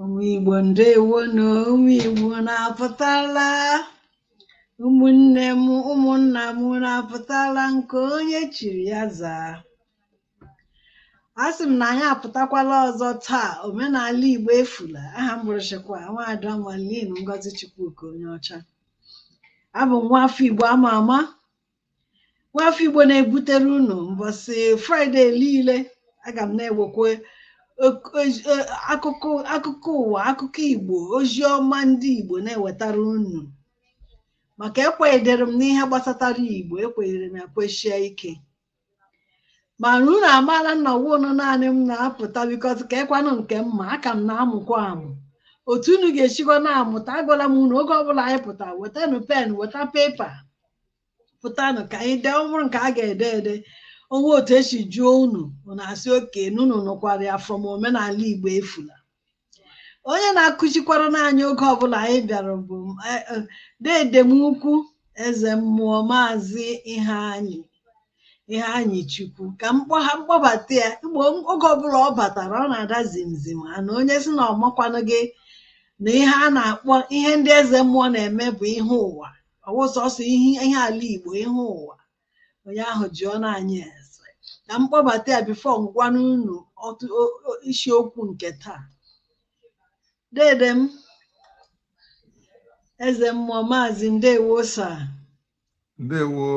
Ụmụ Igbo, ndewonu. Ụmụ Igbo na-apụtala. Ụmụnne m, ụmụnna m na-apụtala. Nke onye chiri ya zaa. A sị m na anyị apụtakwala ọzọ taa. Omenala Igbo efula. Aha m bụrụchikwa Nwaada Marlene Ngozi Chukwuka onye ọcha. Abụ m nwaafọ Igbo ama ama, nwaafọ Igbo na-ebutere unu mbọsị Fraịde niile. Aga m na-ewekwa akụkọ ụwa, akụkọ Igbo, ozi ọma ndị Igbo na-ewetara unu, maka ekwenyere m n'ihe gbasatara Igbo. Ekwenyere m, ekwechie ike. Mana unu amaala na ọwụnụ naanị m na-apụta, because ka ekwanụ nke m ma aka m na-amụkwa amụ otu unu ga-esikwa na-amụta. Agwala m unu, oge ọbụla anyị pụta, wetanụ pen, weta paper, pụtanụ ka anyị dee. Ọ bụrụ nke a ga-ede ede, onwe otu esi jụọ unu, unu asị oke unu nụkwara ya from Omenala Igbo Efula. Onye na-akụzikwara n'anyị oge ọbụla anyị bịara bụ dede m ukwu, eze mmụọ, Maazị Iheanyị Iheanyị Chukwu. Ka m ha mkpọbata ya. Mgbe oge ọbụla ọ batara, ọ na-ada zimzim. Ha na onye si na ọmakwanụ gị na ihe a na-akpọ ihe ndị eze mmụọ na-eme bụ ihe ụwa, ọwụ sọsọ ihe ihe ala Igbo, ihe ụwa. Onye ahụ ji ọnụ anyị ese. Ka m kpọbata ya before ngwanụ unu isiokwu nke taa. Dede m, eze mmụọ, Maazị, ndewo sir. Ndewo,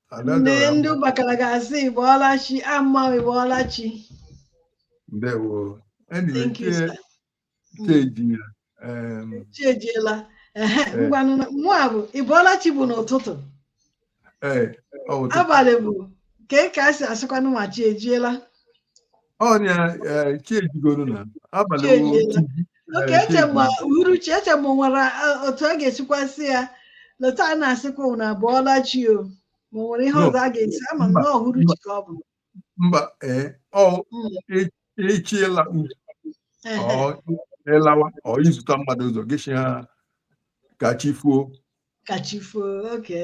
Ada. Ndị Dọra. Ndị ụbakara ga-asị ịbọọla chi, ama ịbọọla chi. Ndewo. Anyway, Thank you, sir. Cheji ya. Chi ejiela. Ehe, ngwanụ, mụa bụ ịbọọla chi bụ n'ụtụtụ. Ee, ọ bụ ụtụtụ. Abalị bụ ka ka a si asịkwanụ ma chi ejiela. Ọnya chi ejigoro na abalị Chi wụ ejiela. chi. Oke. Chi Eche m ejigo. Uhuruchi, eche m nwere otu a ga-esikwa sị ya leta. A na-asịkwa unu abọọla chi o, ma o nwere ihe No. ọzọ a ga-esi ama m Mba, na uhuruchi ka ọ bụ. Mba, ee, ọ echiela ọ ịlawa, ọ ịzụta mmadụ ụzọ gị si ha ka chi fuo. Ka chi foo, oke.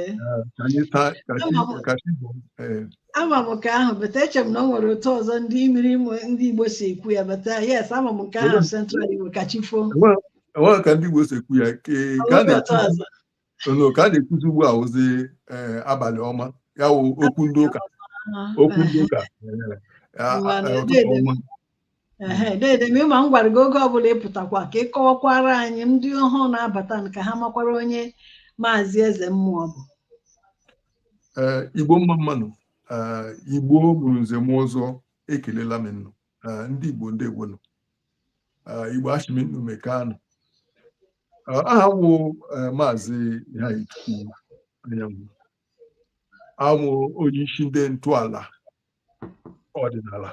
Ka anyị taa ka chi Ama m. ka chi bọọ. Ee. Ama m nke ahụ, but eche m na o nwere otu ọzọ ndị mmiri ndị Igbo si ekwu ya. But yes, ama m nke ahụ, Central Igbo, ka chi foo. Enweghị ka ndị Igbo si ekwu ya ke Ọ ka a nweghị otu na-ekwuzi ọzọ. No, ka a na-ekwuzi ugbu a wụzi abalị ọma, ya wụ okwu ndị ụka, okwu ndị ụka. Ee, Ngwanụ, ụtụtụ dede m. ọma. Ehe, dede m, ịma m gwara gị, oge ọbụla ị pụtakwa, ka ị kọwakwara anyị ndị ọhụụ na-abata, ka ha makwara onye Maazị Eze Mmụọ bụ. Ee, Igbo mma mmanụ. Ee, Igbo mụrụ nze mụọ ọzọ, ekelela m nnụ. Ee, ndị Igbo, ndewonụ. Ee, Igbo ashimi nnu mekanụ. Ee, aha m wụ Maazị Iheanyịchukwu Anyanwụ. Awụ onye isi ndị ntọala ọdịnala.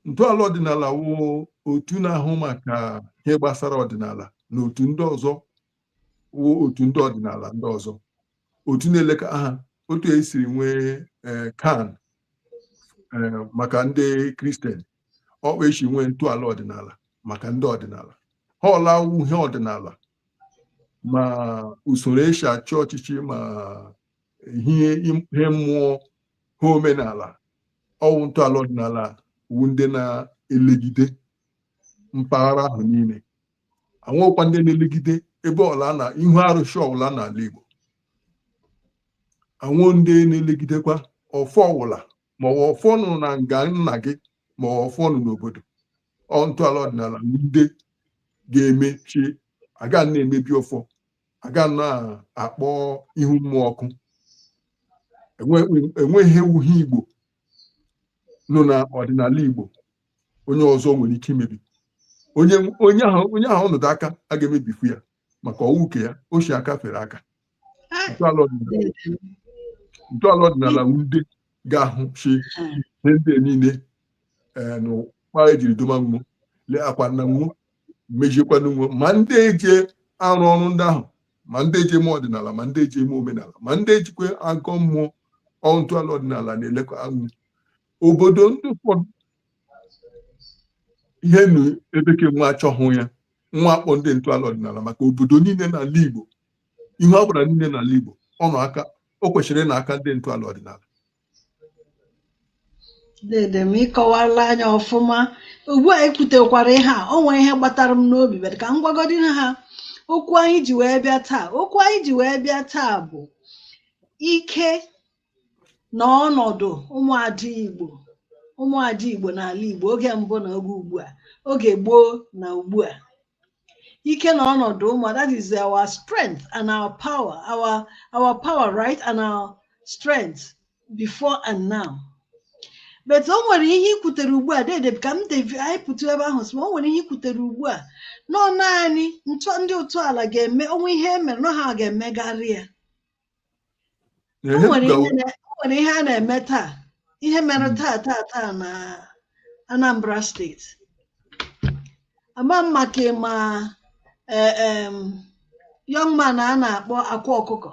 Ntọala ọdịnala wụ otu na-ahụ maka ihe gbasara ọdịnala na otu ndị ọzọ wụ otu ndị ọdịnala ndị ọzọ, otu na-eleka ha otu esiri nwee CAN maka ndị Kristian, ọ esi nwee ntọala ọdịnala maka ndị ọdịnala. Ha ọla ihe ọdịnala, ma usoro esi achị ọchịchị, ma ihe ihe mmụọ ha, omenala. Ọwụ ntọala ọdịnala wu ndị na-elegide mpaghara ahụ niile. Anwekwa ndị na-elegide ebe ọla na ihu arụsị ọwụla n'ala Igbo. Anwụ ndị na-elegidekwa ọfọ ọwụla, ma ọ bụ ọfọ nụ na nga nna gị, ma ọ ọfọ nụ n'obodo. Ọ ntọala ọdịnala ndị ga-eme chi aga na-emebi ọfọ, aga na-akpọ ihu mmụọ ọkụ. Enweghị ewu ihe Igbo nọ na ọdịnala Igbo onye ọzọ nwere ike imebi. Onye ahụ ọnọdụ aka a ga-emebifu ya, maka ọwụ uke ya o si aka fere aka. Ntọala ọdịnala wu ndị ga-ahụ chi ihe ndị a niile n'ụkpa ejiri doma nwo lee akwa na nwo mejiekwanụ nwo, ma ndị eji arụ ọrụ ndị ahụ, ma ndị eji eme ọdịnala, ma ndị eji eme omenala, ma ndị ejikwa agọ mmụọ. Ọ ntọala ọdịnala na-elekọ anwụ obodo ndị ụfọdụ. Ihe nu ebeke nwa achọghị ya nwa akpọ ndị ntọala ọdịnala maka obodo niile n'ala Igbo, ihe ọ bụla niile n'ala Igbo, ọ nọ aka o kwesịrị ịnọ aka ndị ntọala ọdịnala. Dede m, ịkọwala anya ọfụma. Ugbu a ekwutekwara ihe a, o nwere ihe gbatara m n'obi, but ka m gwagodi ha okwu anyị ji wee bịa taa. Okwu anyị ji wee bịa taa bụ ike na ọnọdụ ụmụada Igbo, ụmụada Igbo n'ala Igbo oge mbụ na oge ugbu a, oge gboo na ugbu a. Ike na ọnọdụ ụmụ, that is our strength and our power, our power, right, and our strength before and now. But o nwere ihe ikwutere ugbu a, dede, ka m devi anyị pụta ebe ahụ sị, o nwere ihe ikwutere ugbu a nọ naanị ntụ ndị otu ala ga-eme onwe ihe e mere nọ ha ga-emegharị ya. O nwere ihe o nwere ihe a na-eme taa, ihe mere taa taa taa na Anambra Steeti. Ama m maka ịma young man a na-akpọ Akwa Ọkụkọ.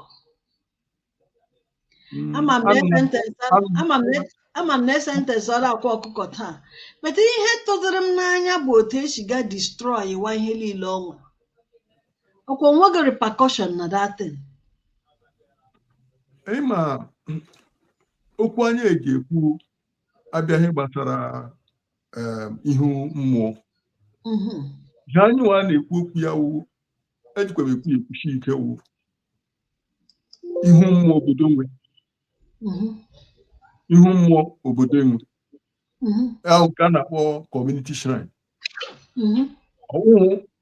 Ama m na ama m na e sentence ọla Akwa Ọkụkọ taa, but ihe tụziri m n'anya bụ otu esi ga destroy wa ihe niile ọ nwere. Ọkwa onweghị repercussion na that thing. Ịma, okwu anyị eji ekwu abịaghị gbasara ihu mmụọ. Ihe anyị nwa na-ekwu okwu ya wụ, ejikwa m ekwu ekwuchi ike, wụ ihu mmụọ obodo nwe. Ihu mmụọ obodo nwe ahụ ka a na-akpọ community shrine.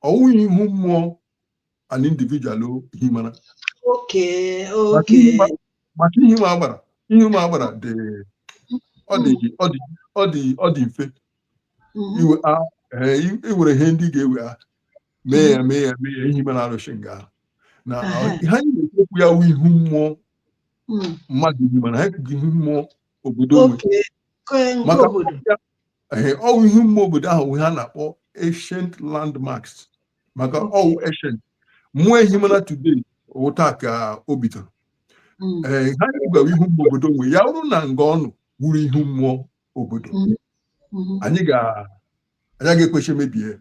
Ọwụghị ihu mmụọ an individual o himara. Maka ihe ma agbara dị, ọ dị ọ dị ọ dị ọ dị mfe. Iwe a iwere ihe ndị ga-ewe a mee ya, mee ya, mee ya ihe mara arụsị nga ahụ na ihe anyị na-ekwu okwu ya wụ ihu mmụọ mmadụ himara ha, ekwughị ihu mmụọ obodo nwe. Nke maka obodo. Ọwụ ihu mmụọ obodo ahụ wụ ihe a na-akpọ ancient landmarks, maka ọwụ ancient mmụọ ehimara today wụ taa ka o bidoro. Ee, ha gwara ihu mmụọ obodo nwe ya bụrụ na nga ọnụ wuru ihu mmụọ obodo, anyị ga anyị ga-ekwechi mebie.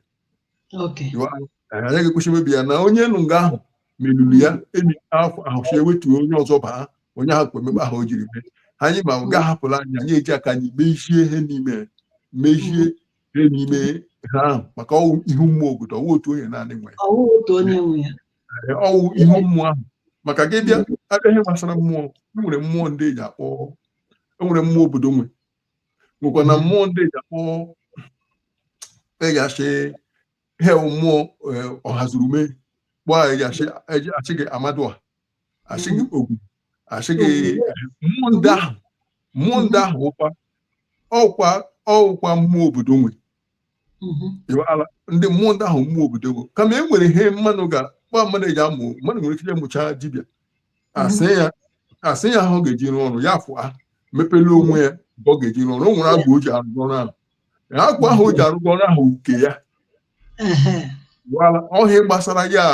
Anyị ga-ekwechi mebie ya na onye nụ nga ahụ meluru ya emi afọ ahụ si ewetuo onye ọzọ baa, onye ahụ kwemekpe ahụ o jiri mee anyị ma ga hapụrụ anyị, anyị eji aka anyị mejie ihe n'ime, mejie ihe n'ime ha ahụ, maka ọwụ ihu mmụọ obodo, ọwụ otu onye naanị nwe. Ọwụ otu onye nwe ya. Ee, ọwụ ihu mmụọ ahụ, maka gị bịa abịa ihe gbasara mmụọ, enwere mmụọ ndị eji akpọ, enwere mmụọ obodo nwe, nwekwa na mmụọ ndị eji akpọ, eji asị he wụ mmụọ ọhazurume kpọọ, eji asị, eji asị gị amadụa, asị gị ogwu, asị gị mmụọ ndị ahụ. Mmụọ ndị ahụ wụkwa ọkwa ọwụkwa mmụọ obodo nwe. Ịwala ndị mmụọ ndị ahụ mmụọ obodo nwe, kama e nwere ihe mmanụ ga kpọọ mmadụ eji amụ, mmadụ nwere ike mụcha dibịa, asị ya, asị ya ahụ ga-eji rụọ ọrụ ya, fụa mepelu onwe ya nke ọ ga-eji rụọ ọrụ. O nwere agwụ o ji arụ ọrụ ahụ, agwụ ahụ o ji arụgo ọrụ ahụ nke ya. Wala ọhịa gbasara ya,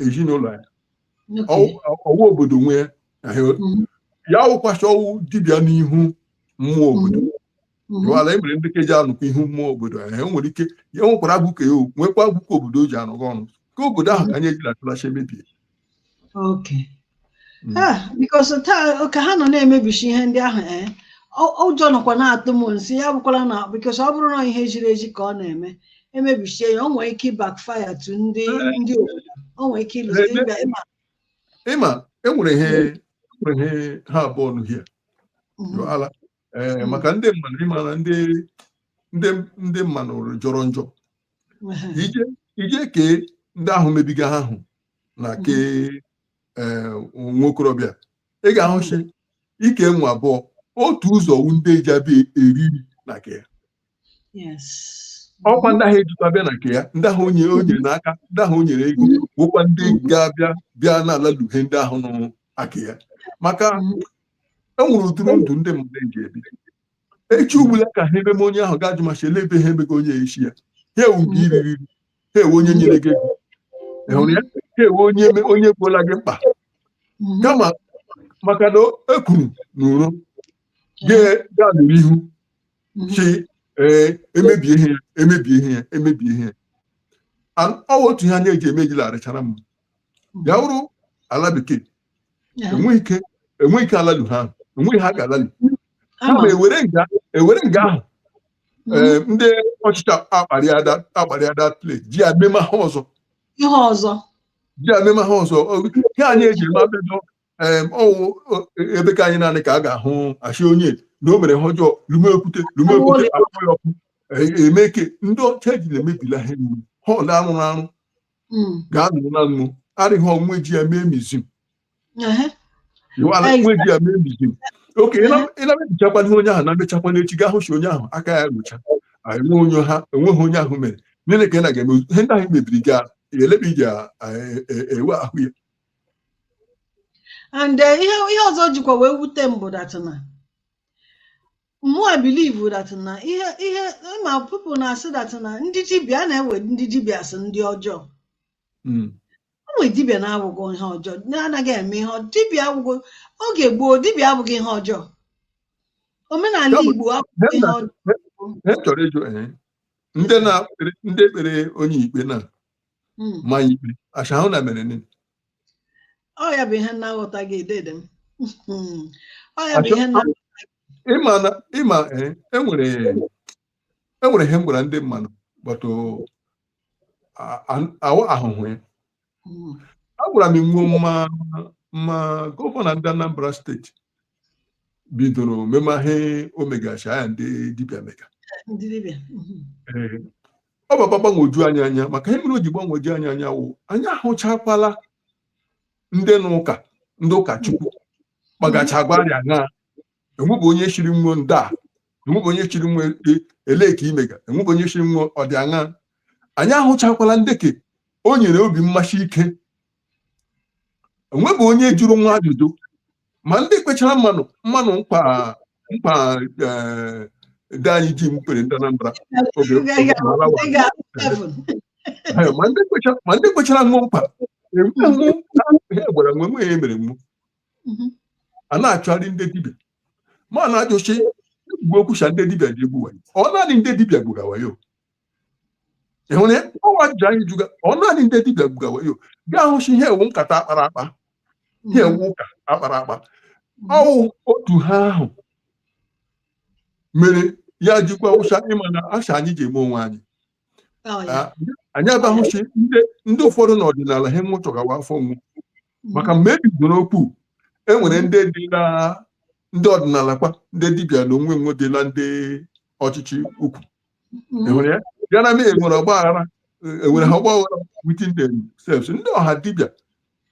ezinụlọ ya. Ọwụ obodo nwe ya. Ya wụkwasị ọwụ dibịa n'ihu mmụọ obodo. Wala e mere ndị ka eji anụkwa ihu mmụọ obodo ya, nwere ike ya nwekwara agwụ ka ya o nwekwa agwụ ka obodo o ji arụgo ọrụ ka obodo ahụ ka anyị ejila atụlachi emebie. Okay. Ah, because taa ka ha nọ na-emebichi ihe ndị ahụ, ụjọ nọkwa na-atụ m nsị ya bụkwara na because ọ bụrụ na ihe ziri ezi ka ọ na-eme, emebichie ya, o nwere ike backfire to ndị obodo, o nwere ike ịlụzi ịbịa ịma. Ịma, enwere ihe ha abụọ nụ hie ala ee, maka ndị mmanụ, ịma na ndị mmanụ jọrọ njọ. Ije kee ndị ahụ mebiga ha ahụ na kee ee nwokorobịa, ị ga-ahụchi ike nwa abụọ otu ụzọ wu ndị eji abịa eriri na ke ya. Ọkwa ndị ahụ ejikwa bịa na nke ya, ndị ahụ onye o nyere n'aka, ndị ahụ o nyere ego, wụkwa ndị ga-abịa bịa n'ala luhe ndị ahụ nọ aka ya, maka e nwere ụdịrị ndụ ndị mmadụ eji ebi. Echi ugbula ka ha ememe onye ahụ ga-ajụ ma ele ebe ha emego onye echi ya, ha ewu nke iriri, ha ewe onye nyere gị ego. Ị hụrụ ya, ha ewe onye onye gbola gị mkpa. Kama maka na e kwuru n'uro gaa n'ihu chi ee emebie ihe ya, emebie ihe ya, emebie ihe ya. Ọ wụ otu ihe anyị eji eme ejila arịchara m ya wụrụ ala bekee. Enweghị ike, enweghị ike alalu ha ahụ, enweghị ha ga-alali. Ama Kama m. ewere nga ahụ, ee, ndị ọchịchị akparịa that place, ji ya mema ha ọzọ. Ihe ọzọ. Ji ya mema ha ọzọ. Ihe anyị eji eme abedo ọwụ ebe ka anyị naanị ka a ga-ahụ achị onye na o mere ha ọjọọ, lumekwute lumekwute, akpọ ya ọkụ, emeke ndị ọcha ejiri emebila ha iwu ha ọ na-arụrụ arụ ga-anụrụ na nnu arịghị ọnwụ eji ya mee museum. Nwa eji ya mee museum. Oke ị na-emebichakwa ihe onye ahụ na-emechakwa n'echi, gaa hụchi onye ahụ aka ya rụcha, enwe onye ha enweghị onye ahụ mere nile ka ị na-ga-eme ihe ndị ahụ mebiri ga elebe iji ewe ahụ ya. And ihe ọzọ jikwa wee wute m bụ that na mụa believe that na ihe ma people na-asị that na ndị dibịa a na-ewe ndị dibịa asị ndị ọjọọ. O nwere dibịa na-abụghị ihe ọjọọ, na-anaghị eme ihe dibịa abụghị. Oge gboo, dibịa abụghị ihe ọjọọ. Omenala Igbo abụghị ihe ọjọọ. Ihe m chọrọ ịjụ, ee, ndị na-ekpere, ndị kpere onye ikpe na mmanya ikpe acha ahụ na mere nini? Ọ ya bụ ihe na-aghọtaghị, dede m. Ọ ya bụ ihe na Ịma na ịma, ee, enwere ihe m gwara ndị mmadụ gbatụ awụ ahụhụ ya. Agwara m nwo ma gọvanọ ndị Anambra Steeti bidoro memahe o megachi anya ndị dibịa mega. Ndị dibịa. Ee, ọ baba gbanwoju anyị anya, maka ihe mere o ji gbanwoju anyị anya wụ anyị ahụchakwala ndị n'ụka, ndị ụkọchukwu kpagacha agwarịa ṅaa, enwebụ onye chiri nwo ndị a, enwebụ onye chiri nwo elee ka imega, enwebụ onye chiri nwo ọdị aṅa. Anyị ahụchakwala ndeke o nyere obi mmasị ike, enwebụ onye jụrụ nwa ajụjụ. Ma ndị kpechara mmanụ mkpa dị anyị ji mkpere ndị Anambra oge Ị ga-ahụ heaven. Ee, ma ndị kpechara nwa mkpa enwe ihe gwara nwe nwe ihe mere mụ a na-achọgharị ndị dibịa, ma na-ajụchi egwu okwucha ndị dibịa ji egbu wayo. Ọ naanị ndị dibịa gbuga wayo? Ị hụrụ ya? Ọwa ajụjụ anyị jụga, ọ naanị ndị dibịa gbuga wayo? Gaa hụchi ihe ewu nkata akpara akpa, ihe ewu ụka akpara akpa. Ọwụ otu ha ahụ mere ya jikwa wụcha. Ịma na asha anyị ji eme onwe anyị. Ọ ya. Anyị abahụchi ndị ụfọdụ n'ọdịnala ha nwụchọgawa afọ nwụ, maka mgbe e bidoro okwu e nwere ndị dịla ndị ọdịnala kwa ndị dibịa na onwe nwe dịla ndị ọchịchị ukwu. Ị hụrụ ya? Ya na enwere ọgbaghara, enwere ha ọgbaghara within themselves. Ndị ọha dibịa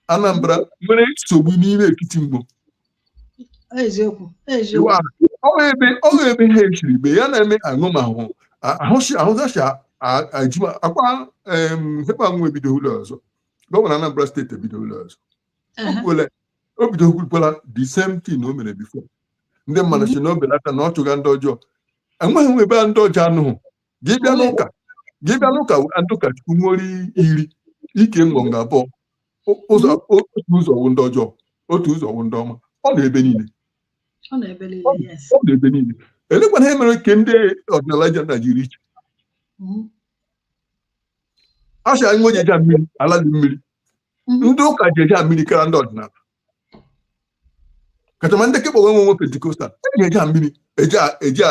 Anambra nwere nsogbu n'ime etiti mgbo. Eziokwu, eziokwu. Ọ ebe ha echiri mgbe ya na-eme aṅụmahụ ahụsi ahụzachi ejima akwa hekpa nwa ebido ụlọ ọzọ. Gọvanọ Anambra Steeti ebido ụlọ ọzọ. O kwuola, o bido kwukwala the same thing o mere before. Ndị mmadụ si na o belata na ọ chụga ndị ọjọọ. Enweghị ebe ndị ọjọọ anụghụ. Gị bịa n'ụka ndị ụkọchukwu nwere iri ike ngọngọ abụọ, ụzọ otu ụzọ wụ ndị ọjọọ, otu ụzọ wụ ndị ọma. Ọ nọ ebe niile. Ọ nọ ebe niile, yes. Ọ nọ ebe niile. Elekwana ihe mere ke ndị ọdịnala ji Naijiria iche. A sị anyị nwe eje mmiri ala dị mmiri. Ndị ụka ji eje mmiri kara ndị ọdịnala, kachama ndị kekpọrọ nwe nwe Pentecostal eji eje mmiri eje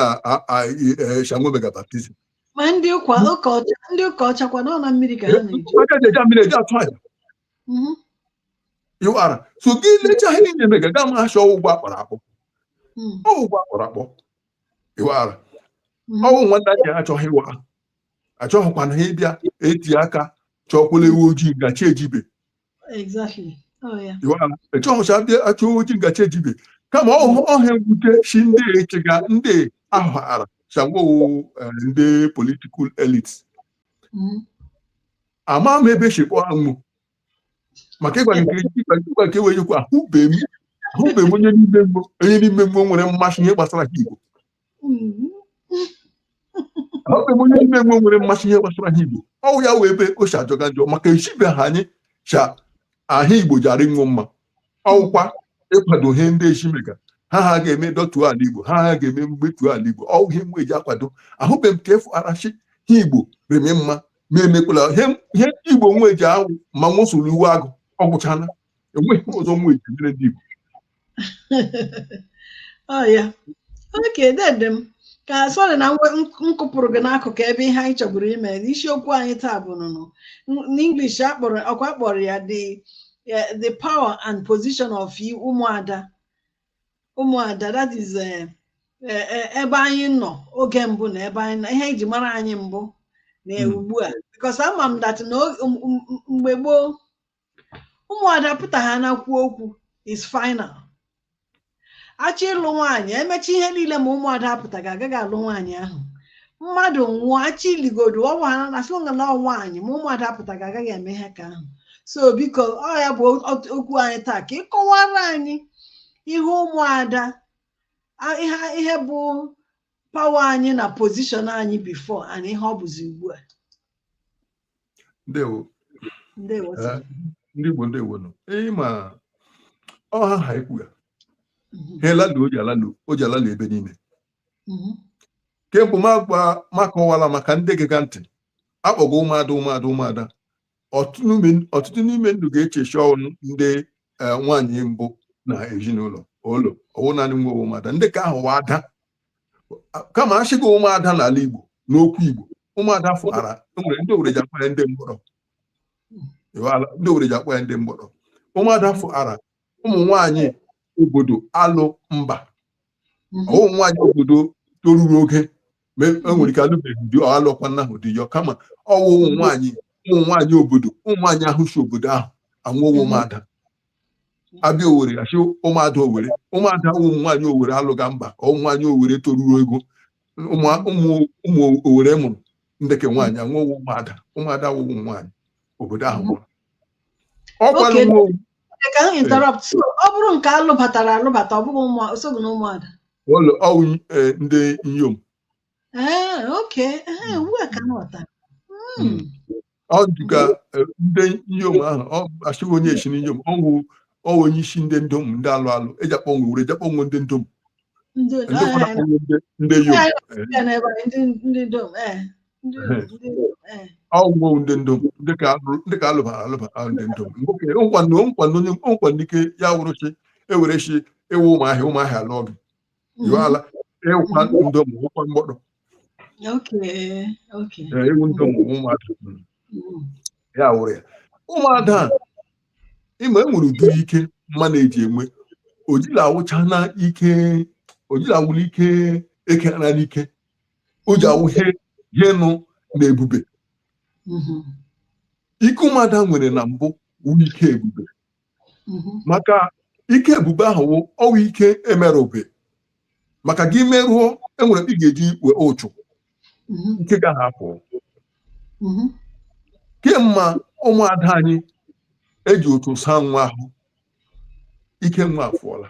shanwebega baptism. Ma ndị ụka ọcha, ndị ụka ọcha kwa nọ na mmiri ka ha na-eji. Aka ji eje mmiri eje atụ aja. Ịwara so gị lechaa ihe niile mega gaa ma achọ ụgwọ akpọrọ akpọ. Ọgwụgwọ akpọrọ akpọ, ịwara. Ọwụ nwanne anyị achọghị ịwa, achọghịkwana ha ịbịa eti aka chọkwala ewu ojii ngachi ejibe. Exactly. Oh, yeah. Ịwara echọghịcha bịa achọ ewu ojii ngachi ejibe, kama ọhịa mwute si ndị echega ndị ahụhara shangwo ndị political elites. Ama m ebe esi kpọọ mụ maka ịgwa nke ịgwa nke wee ekwu, ahụbe m onye n'ime mgbo nwere mmasị ihe gbasara ha Igbo. Ahụbe m onye n'ime mgbo nwere mmasị ihe gbasara ha Igbo. Ọwụ ya wee ebe o si ajọga njọ, maka esibeghị anyị cha ahụ Igbo ji arị nwụ mma. Ọwụkwa ịkwado ihe ndị eshimega ha ga-eme dọtuo ala Igbo, ha ga-eme mgbetuo ala Igbo. Ọwụ ihe mgbe eji akwado. Ahụbe m ka efu arachi ha Igbo reme mma ma emekwala ihe Igbo nwe ji awụ ma nwụsụrụ iwu agụ ọ gwụchana, enweghị ọzọ nwe eji mere ndị Igbo. Oh, yeah. Okay, dede m, ka sorry na m kụpụrụ gị n'akụkụ ebe ihe anyị chọburu ime. Isiokwu anyị taa bụ nụnụ n'English akpọrọ ọkwa akpọrọ ya the power and position of ụmụada. Ụmụada, that is ebe anyị nọ oge mbụ na ebe anyị nọ, ihe eji mara anyị mbụ na ugbu a, because ama m that na mgbe gboo, ụmụada pụta ha na-kwu okwu is final. Achọ ịlụ nwaanyị, emechi ihe niile, ma ụmụada apụtaghị, agaghị alụ nwaanyị ahụ. Mmadụ nwụọ, achọ iligodo ọnwa ha na asị na nwaanyị, ma ụmụada apụtaghị, agaghị eme ihe ka ahụ. So biko, ọ ya bụ okwu anyị taa, ka ị kọwara anyị ihe ụmụada, ihe bụ power anyị na position anyị before and ihe ọ bụzi ugbu a. Ndewo. Ndewo sir. Ndị Igbo, ndewo nụ. Ịma ọha ha ekwu ya, ha elalu o ji alalu o ji alalu ebe niile. Kemgbe m agwa m akọwala maka ndị gega ntị, akpọgo ụmụada, ụmụada, ụmụada. Ọtụtụ n'ime ndụ ga-echechi ọnụ ndị nwaanyị mbụ na ezinụlọ ụlọ ọwụ naanị nwe ụmụada ndị ka ahụ wa ada, kama achịghị ụmụada n'ala Igbo. N'okwu Igbo, ụmụada fụara enwere ndị Owere ji akpọ ya ndị mkpọrọ. Ndị Owere ji akpọ ya ndị mkpọrọ. Ụmụada fụara ụmụ nwaanyị obodo alụ mba, ụmụ nwaanyị obodo toruru oge, ma enwere ike alụbeghị di, ọ alụkwa nna ahụ di ya, kama ọwụ ụmụ nwaanyị obodo, ụmụ nwaanyị ahụ si obodo ahụ anwụwo ụmụada. Abịa Owere, achị ụmụada Owere. Ụmụada ụmụ nwaanyị Owere alụga mba, ụmụ nwaanyị Owere toruru ego, ụmụ ụmụ Owere mụrụ ndeke nwaanyị anwụwo ụmụada. Ụmụada wụ ụmụ nwaanyị obodo ahụ mụrụ ọkwanụ. Okay. Nwa Ka m interrupt. So ọ bụrụ nke alụbatara alụbata, ọ bụghị ụmụ osoghị na ụmụada? Ụlọ ọwụ ndị inyom. Ee, okay, ee, ugbu a ka m ghọtara. Ọ dịka ndị inyom ahụ, ọ achịghị onye esi n'inyom, ọwụ ọwụ onye isi ndị ndom, ndị alụ alụ eji akpọ nwe were eji akpọ nwe ndị ndom. Ndị ndị ụfọdụ akpọ nwe ndị inyom. N'ebe a, ndị ndom, ee, ndị ndom, ee. Ọwụ ndị ndom, ndị ka alụbara alụba ahụ, ndị ndom nwoke nkwanụ nkwanụ onye nkwanụ ike ya wụrụ chi ewere chi ịwụ ụmụahịa, ụmụahịa alụọ gị iwala ịwụkwa ndom, wụkwa mgbọdọ. Okay. Ee, ịwụ ndom wụ ụmụada. Ya wụrụ ya ụmụada a, ịma enwere ụdịrị ike mma na-eji enwe ojila awụcha na ike, ojila awụla ike ekere n'ike, o ji awụ ihe ihe nụ na ebube. Ike ụmụada nwere na mbụ wụ ike ebube, maka ike ebube ahụ wụ ọwụ ike emerụbe, maka gị merụọ, enwere ị ga-eji wee ụchụ ike gaghị apụ. Kemma ụmụada anyị eji ụchụ saa nwa ahụ, ike nwa afụọla.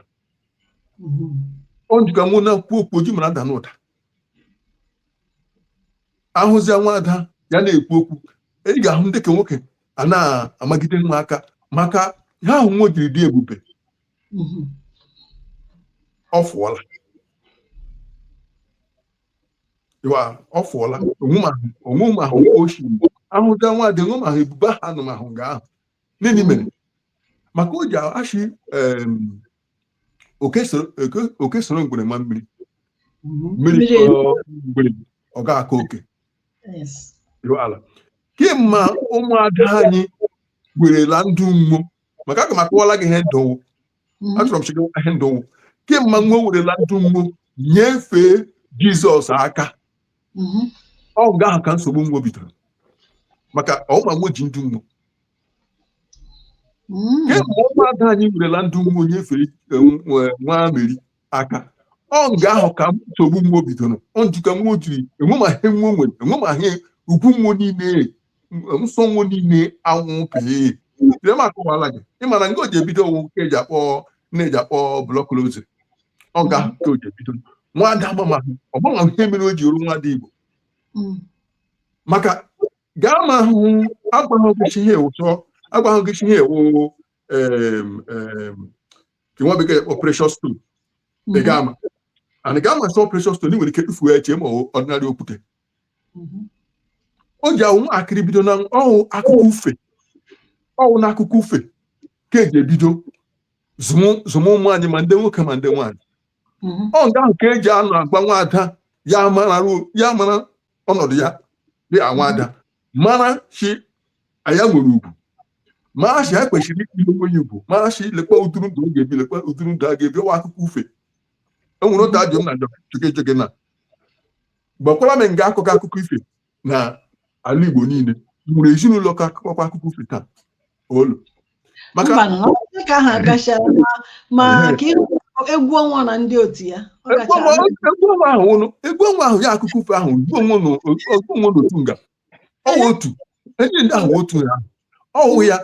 Ọ dịka nwa na-ekwu okwu oji mara ada n'ụda ahụzia nwaada ya na-ekwu okwu, ị ga-ahụ ndị ka nwoke a na-amagide nwa aka, maka ha ahụ nwa jiri dị ebube. Ọ fụọla ịwa, ọ fụọla onwe m ahụ oshi ahụta nwaada enwe m ahụ ebube ahụ anụmahụ nga ahụ nini mere, maka o ji achị oke soro ngwere ma mmiri mmiri Mmiri kọọ ngwere, ọ ga-aka oke. Iwe ala kemma ụmụada anyị werela ndụ mmụọ, maka aga m akọwala gị ihe ndụ wụ. Achọrọ m chịkọwa ihe ndụ wụ. Kemma nwa werela ndụ mmụọ nyefee Jizọs aka, ọ nga ahụ ka nsogbu nwa bidoro, maka ọma nwa ji ndụ mmụọ. Kemgbe ụmụada anyị werela ndụ mmụọ nyefee nwa Meri aka, ọ nga ahụ ka nsogbu mmụọ bidoro. Ọ njikọ nwa jiri enwe ma ihe nwa nwere, enwe ma ihe ugwu mmụọ niile, nsọ mmụọ niile anwụ pee. Ile m akọwala gị, ịma na nga o ji ebido owu ka eji akpọ na-eji akpọ block rosary. Ọ ga ka o ji ebido nwada agbamahụ ọgbanwe ihe mere o ji ru nwada Igbo, maka gaa ma ahụhụ agbaghị gị ihe ụtọ, agbaghị gị ihe ewu nke nwa bekee kpọ precious stone. Ị ga-ama and ị ga-ama sọ precious stone, ị nwere ike tufuo eche ma ọ ordinary okwute. O ji awụ nwaakịrị bido na ọwụ akụkọ ufe, ọwụ n'akụkọ ufe ka eji ebido zụmụ ụmụ anyị, ma ndị nwoke ma ndị nwaanyị. Ọ nga ahụ ka eji anọ agwa nwaada ya mara, ya mara ọnọdụ ya dị a nwaada, mara chi ya nwere ugwu, mara chi ya kwesịrị ikpe onwe ya ugwu, mara chi lekwa ụdịrị ndụ ọ ga-ebi, lekwa ụdịrị ndụ a ga-ebi. Ọwa akụkọ ufe enwere otu ajụ m na cheke cheke na gbakwara m nga akụkọ ife na ala Igbo niile nwere ezinụlọ ka akụkọ akụkọ ife taa olu maka Mba, nọ ka ahụ agachara ma ka ịhụ egwu ọnwa na ndị otu ya ọ egwu kacha ọnwa, egwu ọnwa ahụ wụnụ egwu ọnwa ahụ ya akụkọ ife ahụ, egwu onwe egwu onwe n'otu nga ọwụ otu enyi ndị ahụ otu ya ọwụ ya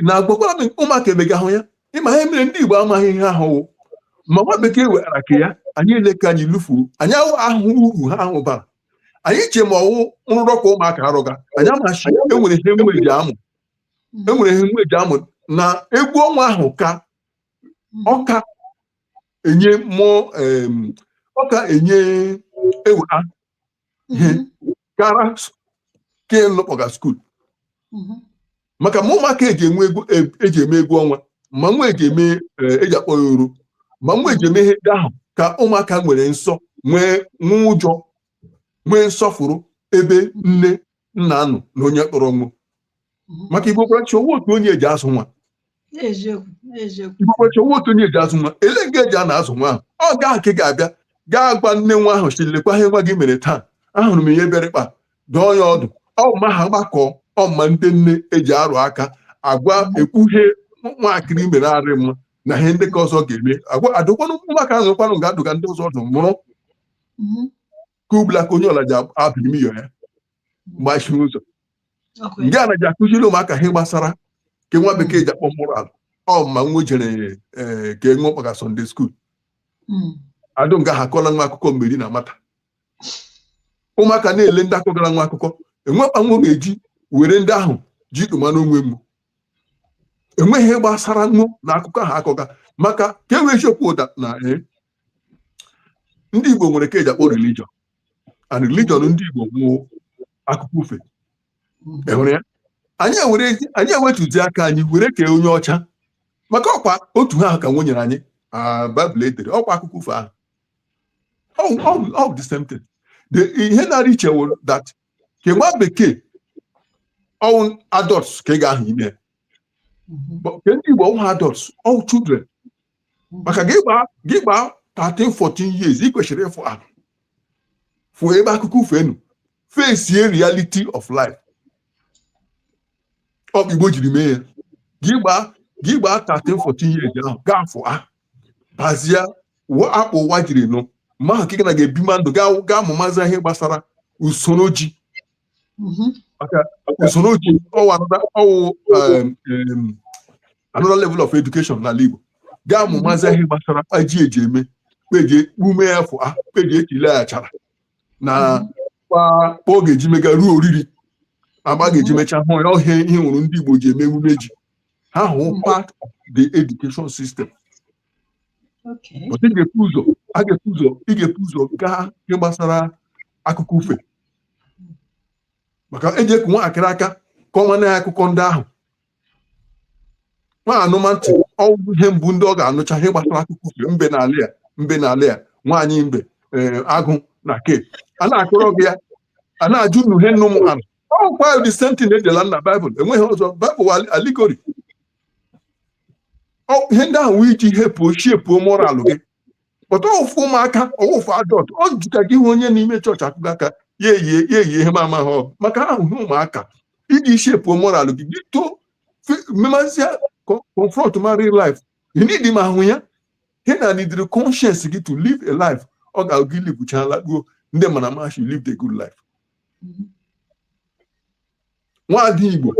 na-agbakwara m ụmụaka emega ahụ ya. Ịma ihe mere ndị Igbo amaghị ihe ahụ wụ ma nwa bekee weghara ke ya, anyị eleka, anyị lufuo, anyị ahụ uru ha ahụ bara. Anyị che ma ọwụ nrụrọ ka ụmụaka arụga. Anyị amachi enwere ihe nwe eji amụ, enwere ihe nwe eji amụ na egwu ọnwa ahụ ka ọka enye mmụọ, ọka enye eweta ihe kara ke nlụkpọga school, maka ma ụmụaka eji enwe egwu eji eme egwu ọnwa, ma nwa eji eme eji akpọ ya oro, ma nwa eji eme ihe ndị ahụ ka ụmụaka nwere nsọ, nwee nwee ụjọ, nwee nsọfụrụ ebe nne nna nọ na onye kpọrọ nwụ. Maka Igbo kwara chi owu otu onye eji azụ nwa. Eziokwu, eziokwu. Igbo kwara chi owu otu onye eji azụ nwa. Ele nga eji a na-azụ nwa ahụ, ọ gaa nke ga-abịa gaa gwa nne nwa ahụ si lekwa ihe nwa gị mere taa, ahụrụ m ihe bịara ịkpa, dọọ ya ọdụ. Ọ ma ha gbakọ, ọ ma ndị nne eji arụ aka agwa ekwuhe nwaakịrị mere arị mma na ihe ndị ka ọzọ ga-eme agwa adụkwanụ ụmụaka ahụ nga adụga ndị ọzọ ọdụ mụrụ ka ugbula ka onye ọla ji abịrị ya gbachie ụzọ. Nke a na ji akụziri ụmụaka ihe gbasara ke nwa bekee ji akpọ moral. Ọ ma nwa jere ee ka enwe ọkpaka Sunday school adụ nga ha akọla nwa akụkọ mmeri na mata ụmụaka na-ele ndị akọgara nwa akụkọ enwekwa nwa ga-eji were ndị ahụ ji tụma n'onwe m enweghị ihe gbasara nwụ na akụkọ ahụ akọga. Maka ka e wee eziokwu ụda na ndị Igbo nwere ka eji akpọ religion, and religion ndị Igbo nwụọ akụkọ ufe. Ị hụrụ ya, anyị ewere anyị ewetuzi aka anyị were kee onye ọcha, maka ọkwa otu ha ahụ ka nwanyere anyị Baịbụl edere ọkwa akụkọ ufe ahụ, all the same thing. The ihe na-arị iche wụ that ke nwa bekee ọwụ adults ka ị ga-ahụ ime, but ke ndị Igbo ọwụ adults, all children. Maka gị gbaa 13 14 years, ị kwesịrị ịfụ ahụ fụ ebe akụkọ ufe nụ, face reality of life. Ọ bụ Igbo jiri mee ya. Gị gbaa 13 14 years ahụ gaa fụ a bazie akpụ ụwa jiri nụ mgbe ahụ ka ị ga ga-ebi ma ndụ gaa gaa mụmazi ihe gbasara usoro ji. Maka usoro ji ọwụ ọwụ another level of education n'ala Igbo. Gaa mụmazi ihe gbasara ji eji eme kpeji ume ya fụ a kpeji ekele achara na kwa ọ ga-eji mega ruo oriri agba ga-eji mechaa hụ ya ọhịa ihe nwere ndị Igbo ji eme emume ji ha hụ part of the education system. But ị ga-epu ụzọ, a ga-epu ụzọ, ị ga-epu ụzọ gaa ihe gbasara akụkọ ufe, maka eji eku nwatakịrị aka ka ọ nwanne ya akụkọ ndị ahụ nwa anụma ntị. Ọwụ ihe mbụ ndị ọ ga-anụcha ihe gbasara akụkọ ufe, mbe na ala ya, mbe na ala ya, nwaanyị mbe, ee, agụ na ke a na-akọrọ gị ya, a na-ajụ unu ihe nnu mụtara. Ọkwa the same thing edela na Baịbụl, enweghị ọzọ. Baịbụl allegory. Ihe ndị ahụ wụ iji hepuo shiepuo moral gị pụta ụfụ ụmụaka, ọwụfụ adult. Ọ jụka gị hụ onye n'ime chọọchị akụkọ aka ya eyie ya eyie ihe ma amaghị ọ maka ahụ ihe ụmụaka iji shiepuo moral gị, gị too memazia confront ma real life. You need ma ahụ ya ihe na nidiri conscience gị to live a life ọ ga-agụ libuchala kpuo ndị mana mashi live a good life. Nwaada Igbo,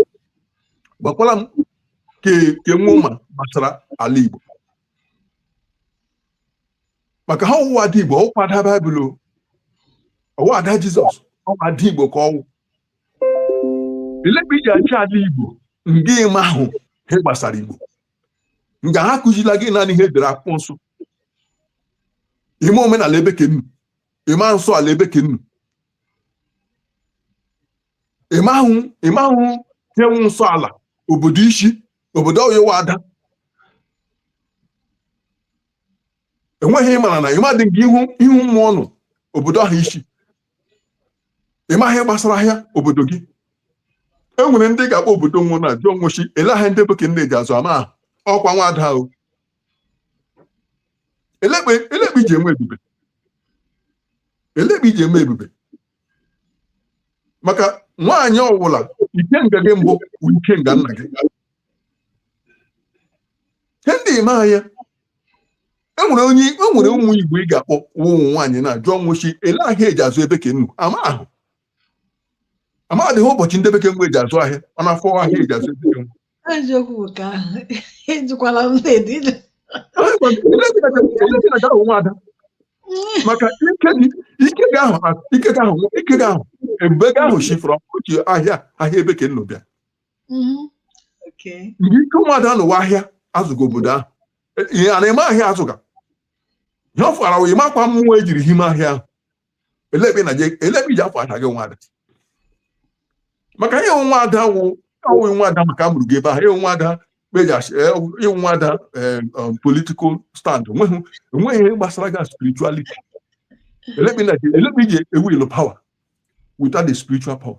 gbakwara m ke nwa ụma gbasara ala Igbo, maka ha ọwụwa ada Igbo, ọwụkwa ada Baịbụl o, ọwụ ada Jizọs, ọwụ ada Igbo ka ọwụ elebe iji achị ala Igbo nga ịma ahụ ihe gbasara Igbo nga ha kụzila gị naanị ihe edere akwụkwọ nsọ, ime omenala ebe ke nnu, ịma nsọ ala ebe ke nnu, ịmahụ ihe nwu nsọ ala obodo isi obodo ọyịwa ada. Enweghị ịmara na ịmadị gị ihu ihu mmụọ nụ obodo ahụ isi, ịmaghị gbasara ahịa obodo gị. E nwere ndị ga-akpọ obodo nwụ na jụọ nwụchi ele ahịa ndị bekee na-eji azụ ama ahụ ọkwa nwada o. Elekpe iji enwe ebube, elekpe iji eme ebube, maka nwaanyị ọbụla ikenga gị mbụ bụ ikenga nna gị. Ihe ndị ime anya, enwere onye, enwere ụmụ Igbo ị ga-akpọ ụmụ nwaanyị na jụọ nwụchi ele ahịa eji azụ ebe ke nnu ama ahụ amadịghị ụbọchị ndị bekee nwe eji azụ ahịa, ọ na-afọ ahịa eji azụ ebe ke nnu. Eziokwu bụ ka ahụ ejikwala m na-edi. Ele nwada, maka ike gị, ike gị ahụ, ike gị ahụ, ike gị ahụ, ebube gị ahụ shifụrụ otu ahịa ahịa ebe ke nnu bịa. Mgbe ike ụmụada n'ụwa ahịa azụga obodo ahụ, ihe a na-eme ahịa azụga ihe ọ fara wụ ịmakwa mmụọ ejiri hime ahịa ahụ. Elekpe na elekpe iji afọ ahịa gị nwada, maka ihe nwada wụ ọwụ nwada, maka amụrụ gị ebe ahụ ịwụ nwada ịwụ nwada political stand, enweghị enweghị ihe gbasara gị spirituality. Elekpe na elekpe iji ewilu power without the spiritual power.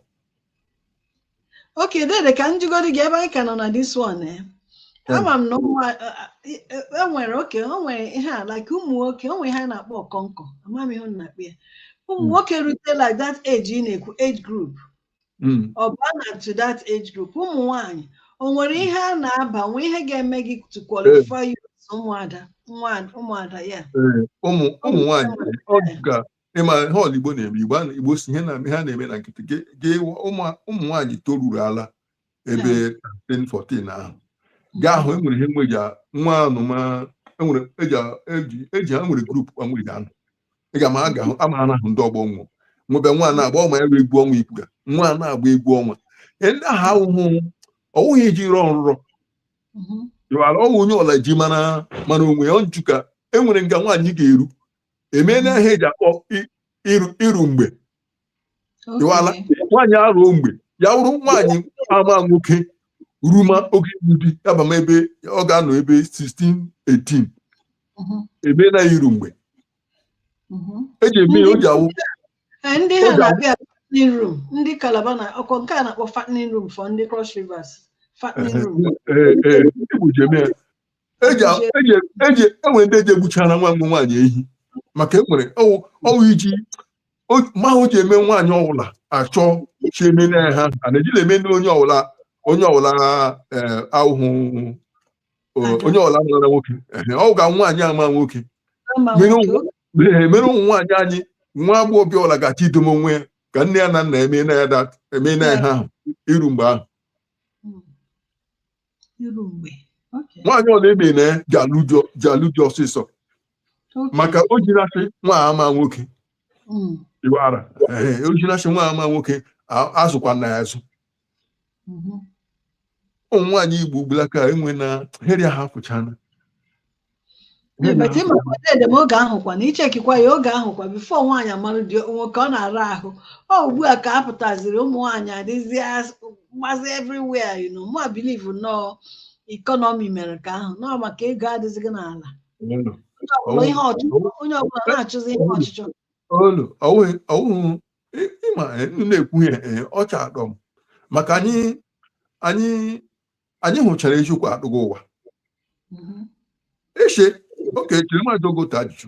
Okay, dede, ka njigodi gị ebe anyị ka nọ na this one, eh? Ama m na ụmụ enwere oke o nwere ihe a, like ụmụ nwoke, o nwere ihe a na-akpọ ọkọnkọ, ama m ihe unu na-akpọ ya, ụmụ nwoke rute like that age ị na-ekwu, age group, ọ baa na to that age group, ụmụ nwanyị o nwere ihe a na-aba, nwee ihe ga-eme gị to qualify you as ụmụada, ụmụada ya? Ụmụ ụmụ nwaanyị, ọ ga ịma ihe ọla Igbo na-eme, Igbo Igbo si ihe na ihe a na-eme na nkịtị gị. Ụmụ nwaanyị toruru ala ebe 13 14 ahụ gaa ahụ, enwere ihe nwe eji nwa anụma, enwere eji eji eji ha nwere group nwe eji anụ. Ị ga-ama a ga-ahụ ama ahụ ndị ọgbọ nwụ nwebe nwa na-agba ọma ya egwu ọnwa ikwuga nwa na-agba egwu ọnwa. Ihe ndị ahụ awụhụ ọwụghị iji rọọ nrọ. Ịwara ọwụ onye ọla ji mara mara onwe ya nju ka enwere nga nwaanyị ga-eru emeela ihe eji akpọ iru iru mgbe. Ịwala nwaanyị arụọ mgbe ya wụrụ nwaanyị ama nwoke ruma oge ịlụ di ya bama ebe ọ ga-anọ ebe 16 18, emeela ya iru mgbe eji eme ya o ji awụ. Ndị ha O ji awụ. Na-abịa fattening room, ndị Calabar na ọkọ nke a na-akpọ fattening room for ndị Cross Rivers, fattening room. Ee, Igbo ji eme ya eji eji eji enwere ndị eji egbuchara nwa nwa nwaanyị ehi, maka enwere ọwụ ọwụ iji mahụ ji eme nwaanyị ọwụla achọ chi eme na ha a na-ejila eme na onye ọwụla, onye ọwụla ahụhụ onye ọwụla mara nwoke. Ehe, ọ ga nwaanyị ama nwoke ama mere nwoke. Mere ụmụ nwaanyị anyị, nwa agbọghọbịa ọbụla ga-achọ idome onwe ya ka nne ya na nna eme na ya eme na ya ha ahụ iru mgbe ahụ. Iru mgbe. Nwaanyị ọla eme na ya ji alụ di ọsịsọ maka o jirasị nwa ama nwoke. Iwara ee, o jirasị nwa ama nwoke azụkwa na ya azụ. Ụmụ nwaanyị Igbo ugbulaka enwe na heria ha fụchana. But ịma dede m, oge ahụ kwa na ichekikwa ya, oge ahụ kwa before nwaanyị amarụ dị nwoke, ọ na-ara ahụ. Ọ ugbu a ka a pụtaziri ụmụ nwaanyị adịzie gbazi everywhere. Mụ a believe nnọọ economy mere ka ahụ nọọ maka ego adịzighị n'ala. Olu. Onye ọbụla ihe ọchịchọ, onye ọbụla na-achụzi ihe ọchịchọ. Olu ọwụghị ọwụghị ịma m na-ekwu ihe ọcha atọ m maka anyị hụchara eziokwu atụghị ụwa. Eche oke chere m ajụ otu ajụjụ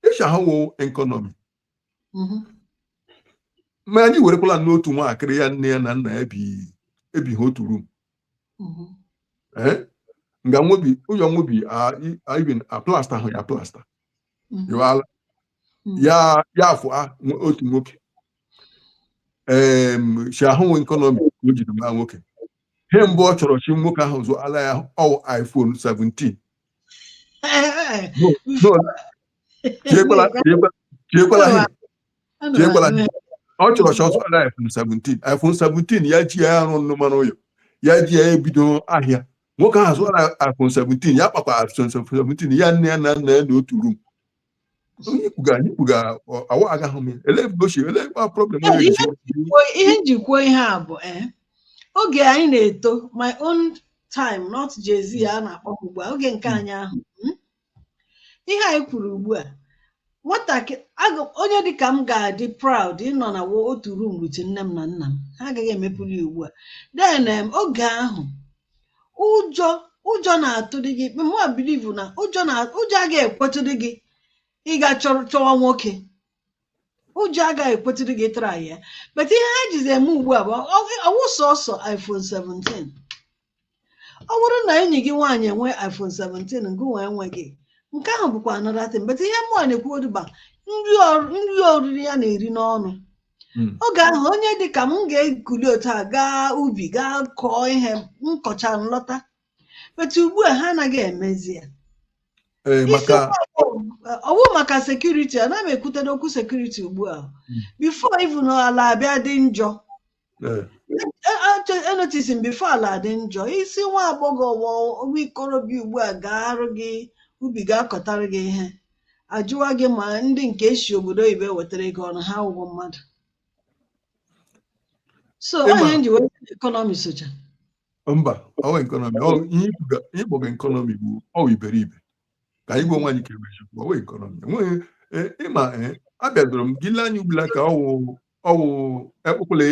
eche ahụ wụ economy. Ma anyị werekwala n'otu nwaakịrị ya nne ya na nna ya bi ebighị otu room. Ee, nga nwobi ụyọ nwobi even a plaster ahụ ya plaster. Ịwala ya ya afọ a otu nwoke si ahụ nwe economy ka o jiri nwa nwoke ihe mbụ ọ chọrọ chi nwoke ahụ zụala ya ọwụ iPhone 17. No, no, chiekwala chiekwala ihe chiekwala ihe ọ chọrọ chi ọzụala iPhone 17, iPhone 17 ya ji ya arụ nnụmanụ ụyọ ya ji ya ebido ahịa. Nwoke ahụ zụara iPhone 17 ya kpakwa iPhone 17 ya nne ya na nna ya n'otu room. Onye kwuga anyị kwuga awa agaghị m ya ele ebe ochie ele ebe problem onye ihe ji ihe njikwa ihe a bụ oge anyị na-eto, my own time, not Jay-Z a na-akpọ ugbu a, oge nke anyị ahụ, Ihe anyị kwuru ugbu a, nwatakịrị onye dịka m ga-adị proud ịnọ na otu room with nne m na nna m, ha agaghị emepụrụ ya ugbu a. Then oge ahụ, ụjọ na-atụdị gị. Mụ believe na ụjọ agaghị ekwetụdị gị ịga chọwa nwoke. Ụjọ agaghị ekwetụdị gị try ya. But ihe ha jizi eme ugbu a bụ ọwụ sọsọ iPhone 17. Ọ bụrụ na enyi gị nwaanyị enwe iPhone 17, ngụ nwa enweghị, nke ahụ bụkwa another thing. But ihe mmụọ na-ekwuodu ba nri oriri ya na-eri n'ọnụ. Oge ahụ, onye dị ka m ga-ekuli otu a gaa ubi, gaa kọọ ihe m kọchara, nlọta. But ugbu a, ha anaghị emezi ya. Maka ọwụ maka security, ana m ekwutere okwu security ugbu a. Before even ala abịa dị njọ, enotice m, before ala dị njọ, isi nwa agbọghọ, nwa ikorobịa ugbu a ga-arụ gị ubi, ga-akọtara gị ihe, ajụwa gị ma ndị nke esi obodo oyibo ewetara ego ọnụ ha ụgwọ mmadụ. So onye nji wee economy socha. Mba, ọwa economy, ihe ịkpọga economy bụ ọwa iberibe. Ka anyị gwa onwe anyị ka emeziokwu, ọwa economy enweghị ịma. Abịadoro m gị lee anya ugbula ka ọwụ ekpụkwala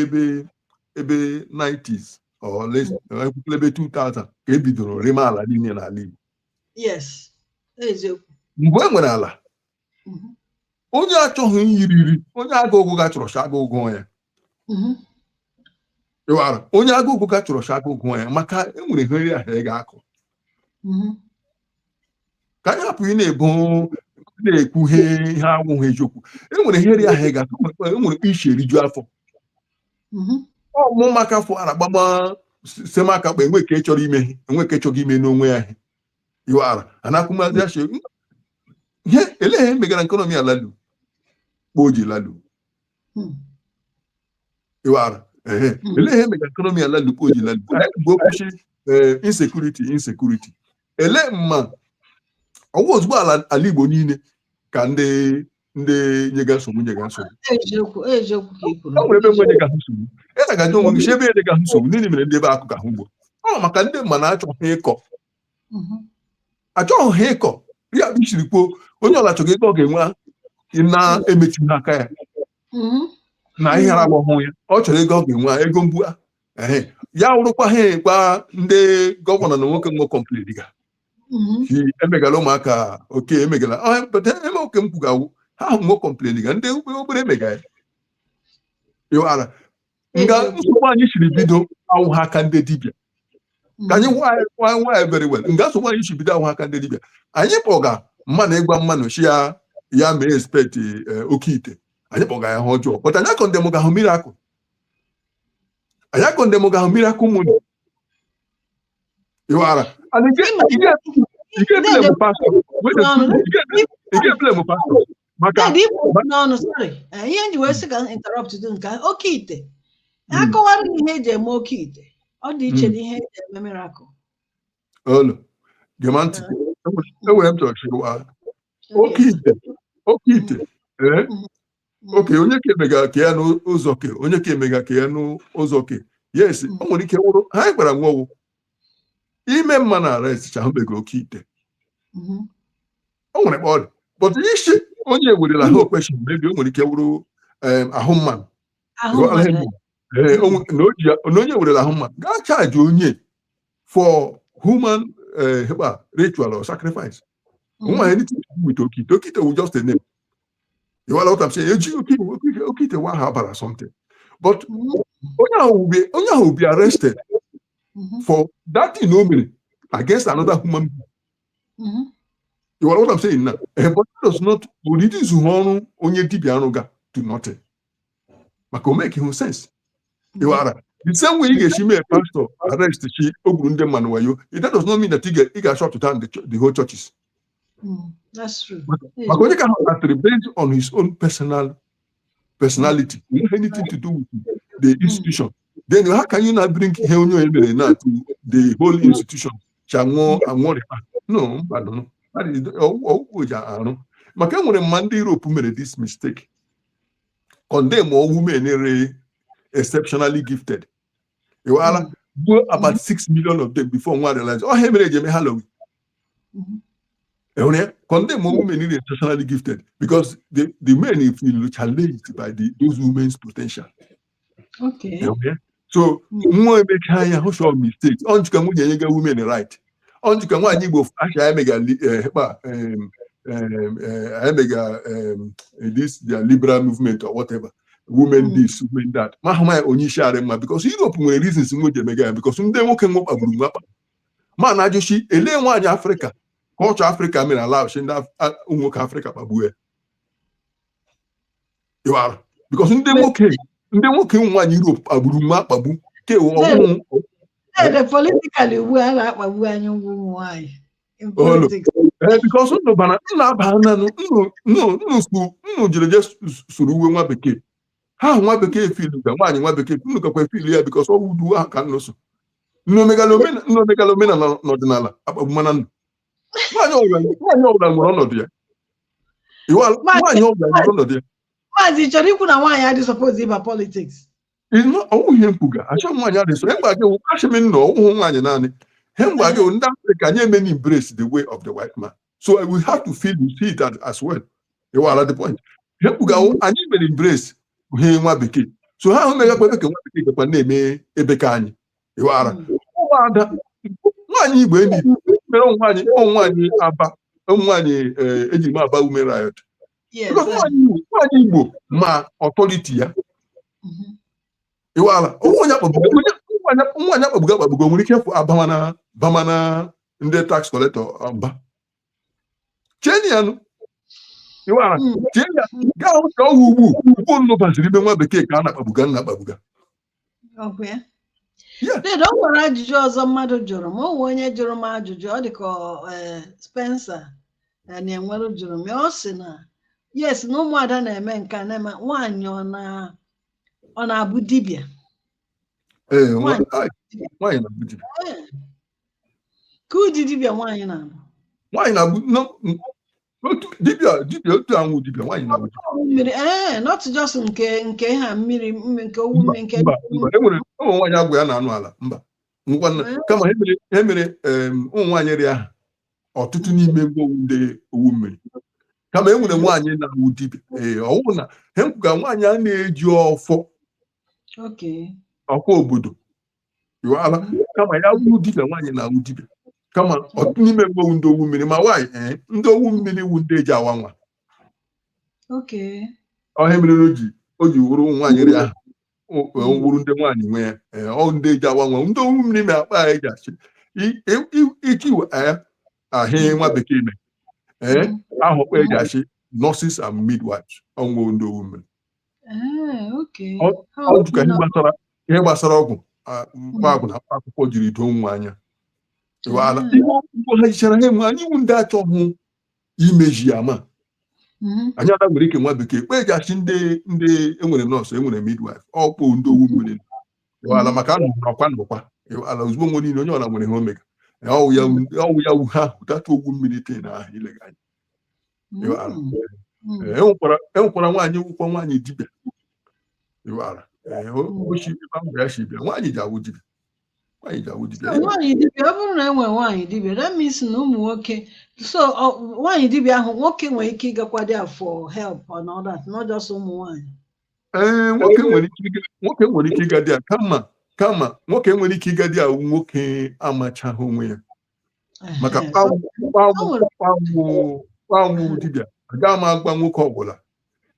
ebe 90s or ekpụkwala ebe 2000 ka e bidoro rema ala niile n'ala Igbo. Yes, eziokwu. Mgbe e nwere ala, onye achọghị yiriri onye agụ ga chọrọ agụ ụgwọ ya. Ịwara onye agụụ ga chọrọ agụ ụgwọ ya, maka e nwere ihe ahụ ị ga-akọ. Ka anyị hapụ ị na-ebo na-ekwu ihe ihe awụghị eziokwu. E nwere ihe ahụ ị ga-akọ, e nwere isi eriju afọ. Ọmụ maka afọ a na-agbagba semaka kpa enwe ka chọrọ ime, enwe ka chọrọ ime n'onwe ya. Ịwara anakwụmazi ashe ihe elee ihe megara economy alalu kpo ji lalu. Ịwara ehe elee ihe megara economy alalu kpo ji lalu. Anyị bụ okwuchi insecurity, insecurity ele mma ọwụ ozugbo ala Igbo niile ka ndị nyega nsogbu nyega nsogbu. Eziokwu, eziokwu ka ị kwuru. O nwere ebe nwe nyega nsogbu. Ị na-agaji onwe gị si ebe nyega nsogbu n'ihi mere ndị ebe akụ ka ahụ ugbo ọ maka ndị mma na-achọghị ịkọ, achọghị ha ịkọ ya. Bụ isiri kwuo, onye ọla chọrọ ego ọ ga-enwe na-emechighị aka ya na ihe agbọghọ ya. Ọ chọrọ ego ọ ga-enwe, ego mgbu ehe ya wụrụkwa ha gwa ndị governor na nwoke nwe complain ga emegala ụmụaka oke emegala eme oke m kwugawu ha ahụ nwe complain ga ndị obere emega ya. Ịwara nga nsogbu anyị siri bido awụ ha aka ndị dibịa. Ka anyị nwaanyị very well, nga nsogbu anyị si bido awụ aka ndị dibịa. Anyị kpọga mmanụ ịgwa mmanụ si ya ya mee expect oke ite. Anyị kpọga ya ha ọjọọ, but anyị acondemn ga ahụ miracle, anyị acondemn ga ahụ miracle money. Ịwara and ị ga-eblame pastor, ị ga-eblame pastor maka n'ọnụ. Sorry, ihe nji wee sị ka interrupt dị nke oke ite, akọwara ihe eji eme oke ite, ọ dị iche na ihe eji eme miracle. Olu gema ntị, enwere m chọrọ chịwa oke ite, oke ite. Ee, oke onye ka emega ka ya n'ụzọ ke onye ka emega ka ya n'ụzọ ke. Yes, o nwere ike wụrụ ha anyị gwara nwowu ime mma na arrest chahụbeghị oke ite. O nwere ọrịa, but isi onye werela ha okweshi mebi, o nwere ike wụrụ ahụ mmanụ na onye werela ahụ mmanụ gaa charge onye for human ritual or sacrifice. Nwa anything to do with oke ite. Oke ite will just a name. You know what I'm saying? Eji oke ite wa ha bara something, but onye ahụ will be arrested for that thing o mere against another human being. You know what I'm saying now? But that does not reduce ọrụ onye dibịa arụga to nothing, maka o make sense. Ịwara the same way ị ga-esi mee pastor arrest chi o gburu ndị mmanụ wayo, that does not mean that ị ga-shut down the whole churches. That's true. Maka onye ka ahụ actịrị based on his own personal personality, no anything to do with the institution. Then how can you not bring ihe onye onye mere na to the whole institution cha nwụọ anwụrịpa? No, mba, no, ọgwụ ji arụ maka enwere mma ndị Europe mere this mistake, condemn all women re exceptionally gifted. Ịwala gbuo about 6 million of them before nwa realize ọ ha mere eji eme Halloween. Ehụrụ ya? Condemn women niile exceptionally gifted because the men feel challenged by those women's potential. Ehụrụ ya? So nwa emechaa ya hụ sure mistake ọ njikọ nwunye nye ga women right, ọ njikọ nwaanyị Igbo asha emega hekpa emega this their liberal movement or whatever, women this, women that, ma hụ ya onye isi arị mma because Europe nwere reasons nwe ji emega ya because ndị nwoke nwe kpagburu nwa kpa ma na ajụchi elee nwaanyị Afrịka culture Afrịka mere ala ndị ụmụ nwoke Afrịka kpagbuo ya ịwara because ndị nwoke ụmụ nwaanyị Europe kpagburu nwa akpagbu ke ọnwụ. Ede politically ugbu a na-akpagbu anyị ụmụ nwaanyị in Olo. politics. Ee, because nnụ bara nnu aba nanụ nnu nnu nnu su nnu jere je soro uwe nwa bekee ha ahụ nwa bekee filu ga nwaanyị nwa bekee nnu gakwa filu ya because ọ wudu ahụ ka nnu so nnu omegala omenala n'ọdịnala akpagbu mana nnu nwaanyị ọbụla nwere ọnọdụ ya. Nwaanyị ọbụla nwere ọnọdụ ya. Maazị, ị chọrọ ikwu na nwaanyị adị suppose ịba politics? Ọwụ ihe mkpuga achọ nwaanyị adị so mgba gị achị m nọ ọwụhụ nwaanyị naanị he mgba gị ndị Afrịka anyị emeni embrace the way of the white man, so we have to feel see it as well. Ịwara the point he mkpuga anyị mere embrace ihe nwa bekee, so ha ahụ megakwa ebe ka nwa bekee gakwa na-eme ebe ka anyị ịwara ụmụada nwaanyị Igbo enyi mere ụmụ nwaanyị ụmụ nwaanyị aba ụmụ nwaanyị eji m aba women riot because nwaanyị Igbo ma authority ya. Ịwala onye nwaanyị akpagbugo akpagbugo nwere ike abamana bamana ndị tax collector mba cheni ya nụ ịwara cheni ya gaa hụ ka ọwụ ugbu ugbu nnụ baziri ime nwa bekee ka a na-akpagbuga nna akpagbuga. Dede, o nwere ajụjụ ọzọ mmadụ jụrụ m. O nwere onye jụrụ m ajụjụ, ọ dị ka Spencer na-enwere jụrụ m ya. Ọ sị na yes, na ụmụada na-eme nke a na-eme nwaanyị ọ na-abụ dibịa. Ee, nwaanyị na-abụ dibịa. Ka ụdị dibịa nwaanyị na-abụ? Nwaanyị na-abụ otu dibịa dibịa otu anwụ dibịa nwaanyị na-abụ. Mmiri, ee, not just nke ha mmiri nke owu mmiri nke Mba, enwere ụmụ nwaanyị agwụ ya na-anụ ala mba ngwa kama e mere ụmụ nwaanyị rịa aha ọtụtụ n'ime ngwa ndị owu mmiri kama e nwere nwaanyị na-awụ dibịa. Ee, ọwụ na he nkwuga nwaanyị a na-eji ọfọ ọkwa obodo iwala kama ya wụ dibịa nwaanyị na-awụ dibịa kama ọtụtụ n'ime mgbanwu ndị owu mmiri ma nwaanyị, ee, ndị owu mmiri wu ndị eji awa nwa. Ọhịa mere o ji wụrụ nwaanyị rịa ahụ wụrụ ndị nwaanyị nwe ya. Ee, ọ ndị eji awa nwa ndị owu mmiri ma akpa ya eji achị ike ahị nwa bekee mee. Ee, ahụkwa eji achị nurses and midwives ọnwụ ndị owu mmiri. Ọ dịka ihe gbasara ọgwụ mkpa na mkpa akwụkwọ jiri doo nwa anya. Ịwala ihe ọgwụgwọ ha jichara ha enwe anyị iwu ndị achọghị imeji ama anyị ada nwere ike nwa bekee kpee eji achị ndị enwere nọọsụ, enwere midwife, ọkpụ ndị owu mmiri. Ịwala maka anụ ọkwa nnọkwa ịwala ozugbo nwe niile onye ọla nwere ihe omega ọwụ ya wu ha data owu mmiri tee na ahụ ilega anya. Ịwala enwekwara nwaanyị wụkwa nwaanyị dibịa. Ịwala ochi ebe ahụ ya si bịa nwaanyị ji awụ dibịa, nwaanyị ji awụ dibịa. Nwaanyị dibịa, ọ bụrụ na e nwere nwaanyị dibịa, that means na ụmụ nwoke, so nwaanyị dibịa ahụ nwoke nwere ike ịgakwa there for help and all that, not just ụmụ nwaanyị. Ee, nwoke nwere ike ịga dị ya kama nwoke nwere ike ịga dị ya nwoke amachaghị onwe ya maka kpanwụ dibịa aga m agwa nwoke ọbụla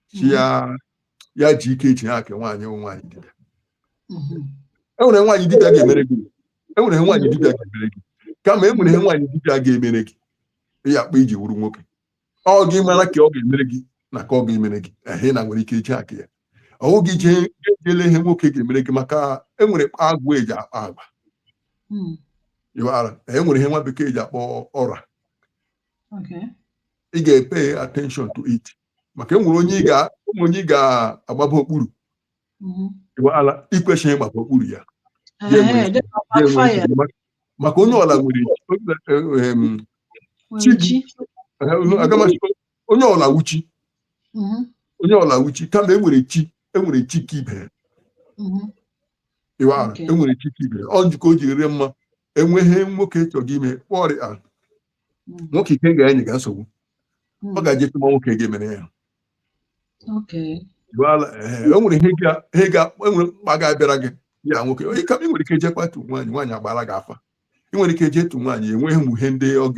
chi ya ya ji ike eji ha ke nwaanyị nwaanyị dibịa. Enwere nwaanyị dibịa ga-emere gị, enwere nwaanyị dibịa ga-emere gị kama enwere ihe nwaanyị dibịa ga-emere gị ya akpa iji wuru nwoke ọ gị mara ka ọ ga-emere gị na ka ọ ga-emere gị ehe na nwere ike iji aka ya ọwụ gị jee jele ihe nwoke ga-emere gị maka enwere agwụ eji akpa agwa. Ịwara enwere ihe nwa bekee ji akpọ ọra. Ị ga-epay attention to it maka enwere onye ị ga-agbaba okpuru. Ịwala ikwesịghị ịgbaba okpuru ya maka onye ọla nwere chi onye ọla wuchi onye ọla wuchi kama enwere chi ka ibe. Ịwara enwere chi ka ibe ọ njikọ o ji rie mma enweghị nwoke chọrọ ime kpọrịa. Nwoke ike ga-enye ga nsogbu, ọ ga-eje tụma nwoke ga-emere ya. E nwere ihe enwere mkpa ga-abịara gị ya nwoke. Ị nwere ike jekwa tu nwaanyị, nwaanyị agbara gị afa. Ị nwere ike jee tu nwaanyị, enweghị m ihe ndị ọ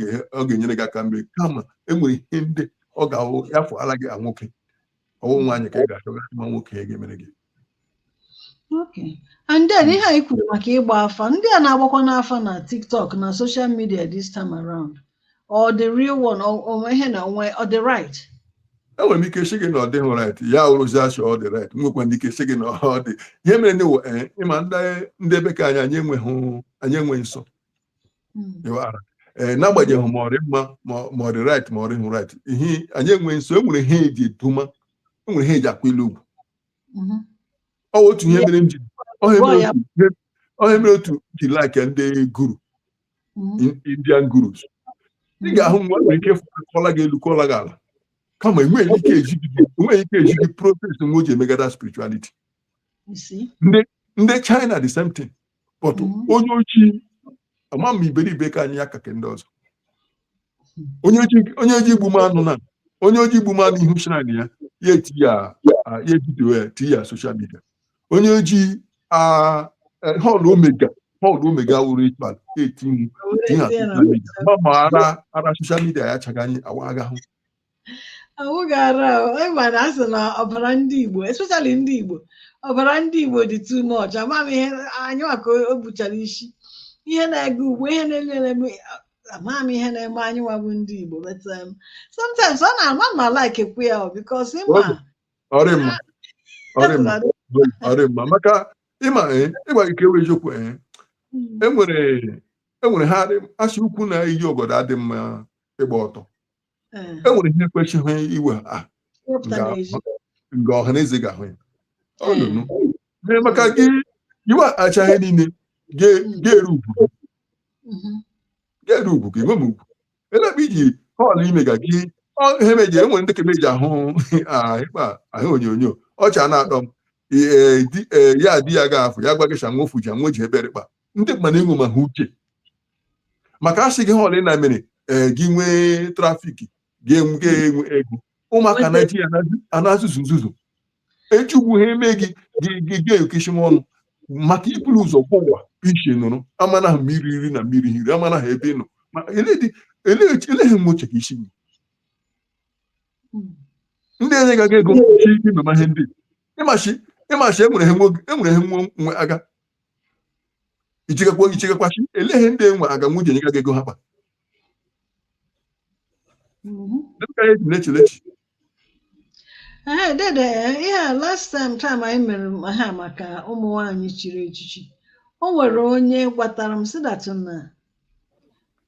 ga-enyere gị aka mgbe, kama enwere ihe ndị ọ ga-awụ ya fụala gị nwoke, ọwụ nwaanyị ka ị ga-achọga ma nwoke ga-emere gị. Okay. And then ihe anyị kwuru maka ịgba afa, ndị a na-agbakwa n'afa na TikTok na social media this time around, or the real one, or ihe na onwe, or the right? Enwere m ike sị gị na ọ dịghị right, ya wụrụzi asị ọ dị right. Nwekwa ndị ike sị gị na ọ dị. Ihe mere na ịma ndị ebe ka anyị enweghị, anyị enweghị nsọ. Ee, n'agbanyeghị ma ọ dị mma, ma ọ dị right, ma ọ dịghị right, ihe anyị enweghị nsọ. Enwere ihe eji eduma, enwere ihe eji akwa ilu ugwu. Ọ otu ihe mere m ji ọ mere otu ji like ndị guru, Indian gurus. Ị ga-ahụ nwa nwere ike kọla gị elu, kọla gị ala, kama enweghị ike eji gị, enweghị ike eji gị process nwe o ji emegada spirituality. Ndị China, the same thing, but onye ojii ama m iberibe ka anyị ya ka ndị ọzọ. Onye ojii gbu m anụ na onye ojii gbu m anụ ihu shrine ya, ya eti ya, ya ebido ya ti ya social media. Onye ojii hall omega, hall omega wuru ritual eti ihu tinye na social media. Ma ara ara social media ya achaghị anyị awa agahụ. Awụghị ara. Ịma na asị na ọbara ndị Igbo, especially ndị Igbo, ọbara ndị Igbo dị too much. Ama m ihe anyị maka o buchara isi ihe na-ege ugbo, ihe na-eme na-eme. Ama m ihe na-eme anyị nwa bụ ndị Igbo, but sometimes ọ na-ama ma like ekwu ya because ịma Ọrị mma, ọrị mma, ọrị mma, maka ịma ịgwa gị ka ewe eziokwu. Enwere ha asị ukwu na iyi ogodo adị mma ịgba ọtọ. Enwere ihe kwesịghị iwe nga ọha na eze ga-ahụ ya ọnụnụ maka gị iwe achaghị niile ga-eru ugwu, ga-eru ugwu ka enwe m ugwu elebe iji hall ime ga gị ihe meji. Enwere ndị kemeji ahụ ịkpa ahụ onyonyo ọcha na-atọ m ya di ya ga-afụ ya gwa gị sha nwofu ji nwe ji ebere kpa ndị mmadụ enwe ma ha uche maka asị gị hall na mere gị nwee traffic, ga-enwe ego ụmụaka Naijiria a na-azụzụ nzuzu echugbu ha eme gị gị ga-ekechi m ọnụ maka iburu ụzọ kwa ụwa iche nụrụ amana mmiri iri na mmiri hiri amana ha ebe ị nọ. Ma eleghị m uche ka isi gị ndị enyegaghị ego chi imema ihe ndị ịmachi ịmachi. Enwere ha nwe aga ichekakwa ichekakwachi eleghị ndị enwe aga nwunye enyegaghị ego ha kpa dịka eji na-echelechi. Ee, dede, ihe a last time anyị mere ha maka ụmụ nwanyị chiri echichi, o nwere onye gwatara m si that na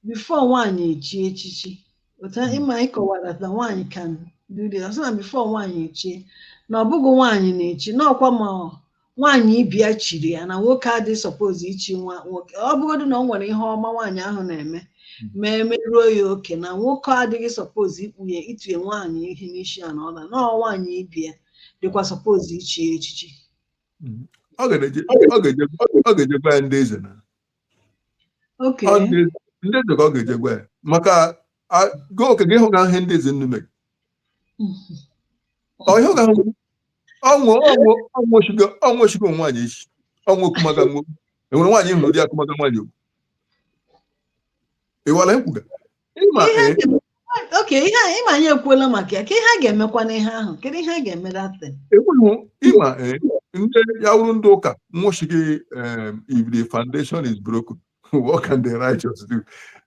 before nwaanyị echi echichi, otu ịma ịkọwara na nwaanyị can do this, ọ sị na before nwaanyị echie, na ọ bụghị nwaanyị na-echi, n'ọkwa ma nwaanyị ibia chiri ya, na nwoke adịghị suppose ichi nwa nwoke. Ọ bụgodị na ọ nwere ihe ọma nwaanyị ahụ na-eme ma emeruo ya oke, na nwoke adịghị suppose ikpunye itinye nwaanyị ihe n'isi ya, na ọ na nọọ nwaanyị ibia dịkwa suppose ichi ya echichi. Ọ ga-eje gwa ya ndị eze na ọ ndị eze ka ọ ga-eje gwa ya maka gị oke gị hụ ga ihe ndị eze nnu mere. Ọ ihe ga ahụ ọnwụ ọnwụ ọnwụchigo ọnwụchigo nwaanyị echi ọnwụ okumaga nwo enwere nwaanyị hụrụ di akụmaga nwaanyị ogbu ịwala nkwuga ịma. Ihe a oke ihe a ịma anyị ekwuola maka ya, ka ihe a ga-emekwa n'ihe ahụ, kedu ihe a ga-eme that thing? Enweghị ịma ndị ya wụrụ ndị ụka nwụchighị. If the foundation is broken, what can the righteous do?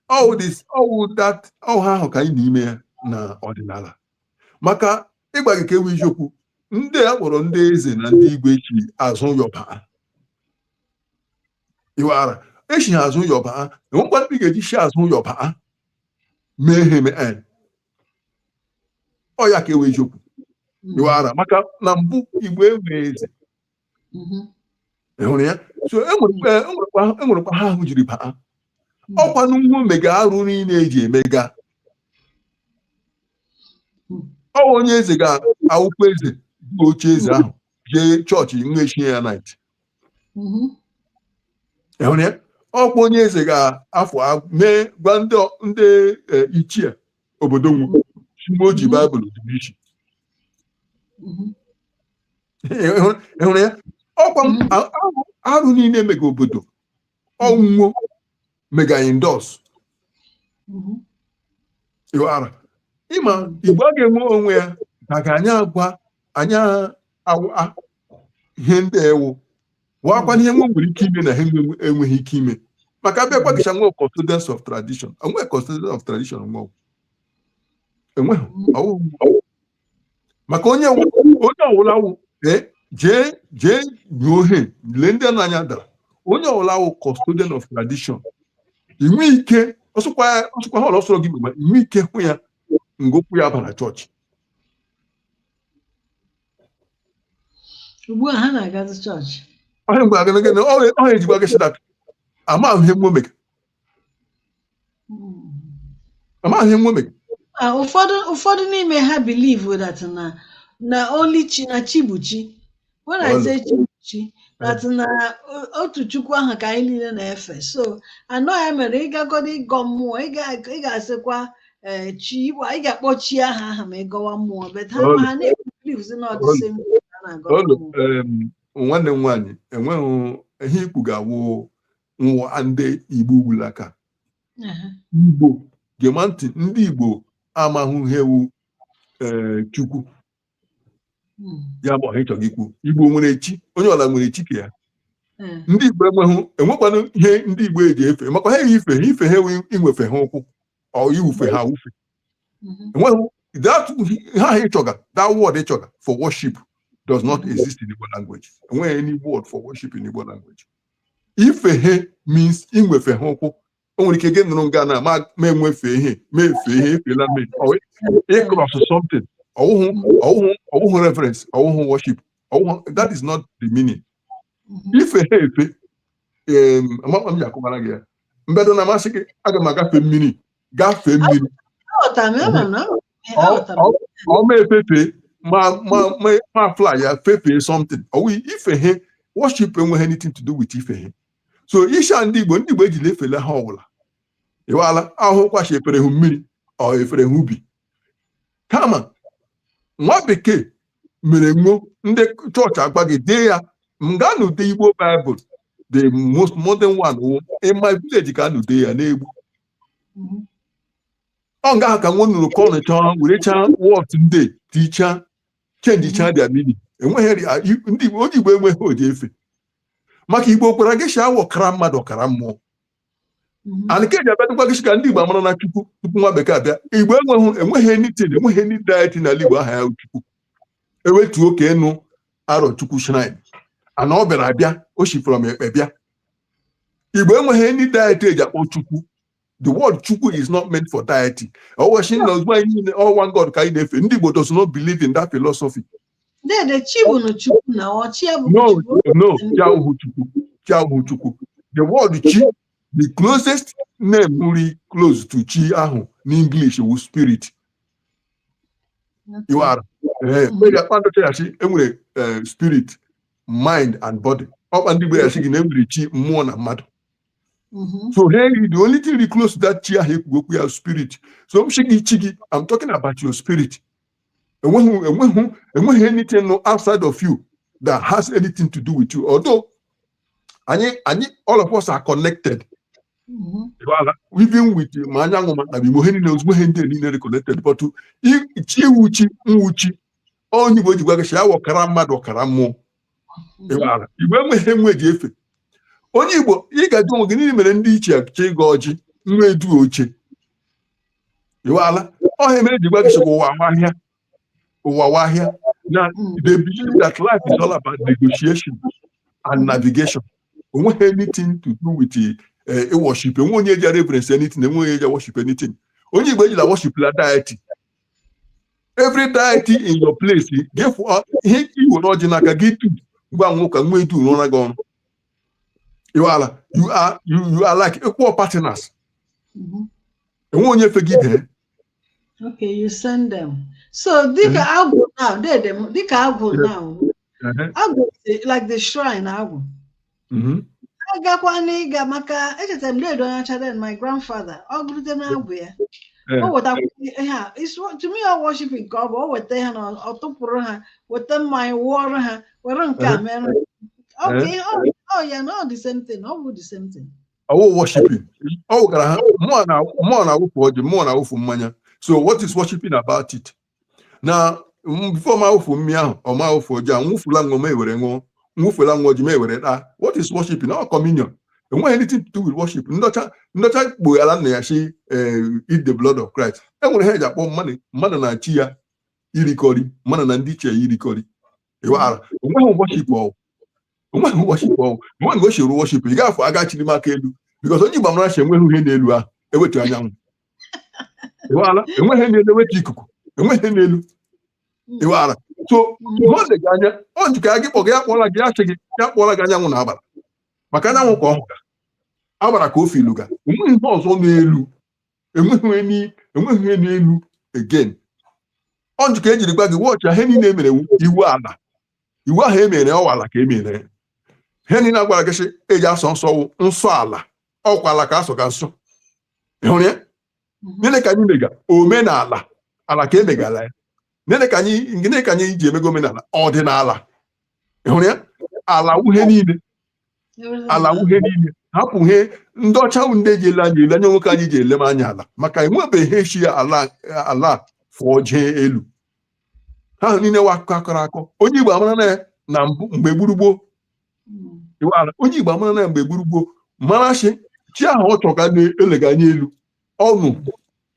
All this, all that, all ha ahụ ka anyị n'ime ya na ọdịnala maka ịgwa gị ka ewu eziokwu. Ndị a kpọrọ ndị eze na ndị igwe chi azụ yọba iwara echi ha azụ yọba, enwekwa ndị ga-eji chi azụ yọba mee ha eme ọ ya ka ewu eziokwu iwara maka na mbụ Igbo enwe eze. Ị hụrụ ya? So enwerekwa ha ahụ jiri baa ọkwanụ nwa omega arụ niile eji emega. Ọ onye eze ga-awụkwa eze bụ oche eze ahụ jee chọọchị nwa echie ya knight. Ị hụrụ ya? Ọkwa onye eze ga-afọ mee gwa ndị ichie obodo nwu o ji Baịbụl dị iche. Ị hụrụ ya? Ọkwa arụ niile mega obodo ọnwụnwo mega endorse. Ịghọtara? Ịma Igbo a ga-enwe onwe ya maka anyị agwa anyị awa ihe ndị ewu wakwa ihe nwe nwere ike ime na ha enweghị ike ime, maka abịa gwagicha nwe custodians of tradition, enwe custodians of tradition nwe enweghị ọwụ, maka onye ọwụla wụ jee jee nyuo ohe lee ndị n'anya dara. Onye ọwụla wụ custodian of tradition, inwe ike ọsụkwa ọsụkwa ha ọsọrọ gị, ma inwe ike hụ ya ngokwu ya bara chọọchị. Ugbu a ha na-agazi chọọchị. Ọhịa mgbe agana gana ọhịa ejikwa gị that amaghị ihe nwe mega, amaghị ihe nwe mega. Ụfọdụ n'ime ha believe that na only chi na chi bụ chi. When I say chi bụ chi, that na otu Chukwu ahụ ka anyị niile na-efe. So anọ ya mere ịgagodo ịgọ mmụọ, ị ga-asịkwa chi, ị ga-akpọ chi aha aha ma ị gọwa mmụọ, but ha ma ha na-ebelieve si na ọ dị same thing a na-agọ mmụọ. Nwanne m nwaanyị, enweghị ihe ikwu ga-awụ nwa ndị Igbo ugbulaka. Igbo gema ntị, ndị Igbo amahụ ihe wu Chukwu. Ya bụ ọha ịchọrọ ikwu Igbo nwere chi, onye ọla nwere chi ka ya. Ndị Igbo enweghị, enwekwanụ ihe ndị Igbo eji efe, maka ha ife ha ife ha inwefe ha ụkwụ ọ iwufe ha awufe. Enweghị that ha ịchọga, that word ịchọga for worship does not exist in Igbo language. Enweghị any word for worship in Igbo language. Ife ha means inwefe ha ụkwụ. O nwere ike gị nụrụ nga na ma enwefe ihe, ma efe ihe, efela me ịcross something. Ọwụhụ ọwụhụ ọwụhụ reverence, ọwụhụ worship, ọwụhụ, that is not the meaning. Ife ha efe amakpa m ji akọwara gị ya mbedo na amasị gị, aga m agafe mmiri, gafee mmiri. Ọ ma efefe ma ma ma ma fly ya fefee something. Ọwụ ife ha, worship enweghị anything to do with ife ha. So isha ndị Igbo, ndị Igbo ejila efele ha ọbụla ịwala ahụ kwashi efere hụ mmiri ọ efere ha ubi, kama nwa bekee mere nwo ndị chọọchị agba gị dee ya nga n'ude Igbo Bible, the most modern one wụ in my village ka a n'ude ya na-egbu ọ nga ahụ ka nwa nụrụ kọnụ chọọ were chaa wọt ndị tichaa change cha their meaning. Enweghị ndị Igbo, onye Igbo enweghị oji efe, maka Igbo kwara gị shi awụ ọkara mmadụ ọkara mmụọ. And nke eji abịa gị ka ndị Igbo amara na Chukwu tupu nwa bekee abịa. Igbo enweghị anything, enweghị any deity n'ala Igbo aha ya Chukwu, ewetuo ka enu arọ Chukwu shrine ana ọ bịara abịa, o si from ekpe bịa. Igbo enweghị any deity eji akpọ Chukwu. The word Chukwu is not meant for deity. Ọwọchi na ozugbo anyị niile all one God ka anyị na-efe. Ndị Igbo does not believe in that philosophy. Dede, chi bụ na Chukwu na ọchị ya bụ No. Chukwu. No, chi ahụhụ Chukwu, chi ahụhụ Chukwu. The word chi, the closest name nri close to chi ahụ n'English wu spirit. Iwara ee akpa ndọchaghachi enwere spirit, mind and body. Ọkpa ndị Igbo ya sị gị na enwere chi, mmụọ na mmadụ. So here the only thing really close to that chi ahụ ekwu okwu ya, spirit. So m sị gị chi gị, I'm talking about your spirit. Enweghị anything no outside of you that has anything to do with you, although anyị all of us are connected. Even with ma anyanwụ ma na Igbo ihe niile ozugbo ihe ndị a niile connected, but chi iwu chi nwuchi onye Igbo ji gwa gị sị ya wụ ọkara mmadụ ọkara mmụọ. Ịghara Igbo enweghị enwe eji efe onye Igbo. Ị ga-ajụ onwe gị niile mere ndị iche chọ ịga ọjị nwa edu oche. Ịwala ọhịa mere ji gwa gị sị ụwa ahịa, ụwa ahịa na they believe that life is all about negotiation and navigation. Onweghị anything to do with worship. Enwe onye eji reverence anything, enwe onye eji worship anything. Onye Igbo ejila worship la deity. Every deity in your place gefu ihe iwere ọjị n'aka gị tu gwa nwoke nwa edu rụọra gị ọrụ. Ịwala you are like equal partners. Enwe onye efe gị ibe. Okay, you send them. So dịka agwụ now, dede m, dịka agwụ now, agwụ is like the shrine agwụ. Gakwa n'ịga maka echetara m dedo onye ọcha, then my grandfather, ọ gụrụte na-agwụ ya, o wetakwa ihe a. To me, ọ worshiping ka ọ bụ. O weta ihe na ọ tụpụrụ ha, weta mmanya wụọrọ ha, were nke a mere. Okay, oh yeah, no, the same thing, ọ bụ the same thing. Ọwụ worshiping ọ wụgara ha. Mmụọ na-awụfu ọjị, mmụọ na-awụfu mmanya. So what is worshiping about it? Na before ma awụfu mmiri ahụ, ọ ma awụfu ọjị ahụ, nwụfula ṅụọ ma ewere ṅụọ, nwụfula ṅụọ ọjị ma ewere taa. What is worshiping? Ọ communion, enweghị anything to do with worship. Ndọcha kpughara nna ya shi eat the blood of Christ. Enwere ihe eji akpọ mmadụ na chi ya irikọri, mmadụ na ndị iche ya irikọri. Ịwara onweghị worship ọwụ, onweghị worship ọwụ, enweghị mgbe o si ru worship. Ị gaghị agachiri m aka elu because onye Igbo mara enweghị ihe n'elu ahụ ewetu anyanwụ. Ịwara enweghị n'elu ewetu ikuku, enweghị n'elu. Ịwara so ọ dị gị anya ọ njikọ ya gị kpọ gị, ya kpọọla gị, ya sị gị ya kpọọla gị anyanwụ na agbara, maka anyanwụ ka ọ hụga, agbara ka o filuga. Enweghị ihe ọzọ n'elu, enweghị ihe n'elu again. Ọ njikọ ejiri gwa gị wọchị ihe niile emere iwu ala, iwu ahụ emere ọwa ala ka emere ihe niile agwara gị sị eji asọ nsọ wụ nsọ ala, ọkwa ala ka asọ ka nsọ. Ị hụrụ ya? Gịnị ka anyị mega omenala ala ka emegala ya? Gịnị ka anyị ji emega omenala ọdịnala? Ị hụrụ ya? Ala wuhe niile, ala wuhe niile. Hapụ ihe ndị ọcha wụ ndị ji ele anya, ele anya nwoke anyị ji ele m anya ala, maka enwebeghị ihe shi ala ala fụọ jee elu. Ha ahụ niile wa akụkọ akọrọ akọ. Onye Igbo amara na ya na mbụ mgbe gburugboo. Ịwara onye Igbo amara na ya mgbe gburugboo, mara shi chi ahụ ọ chọrọ ka na-elega anya elu ọnụ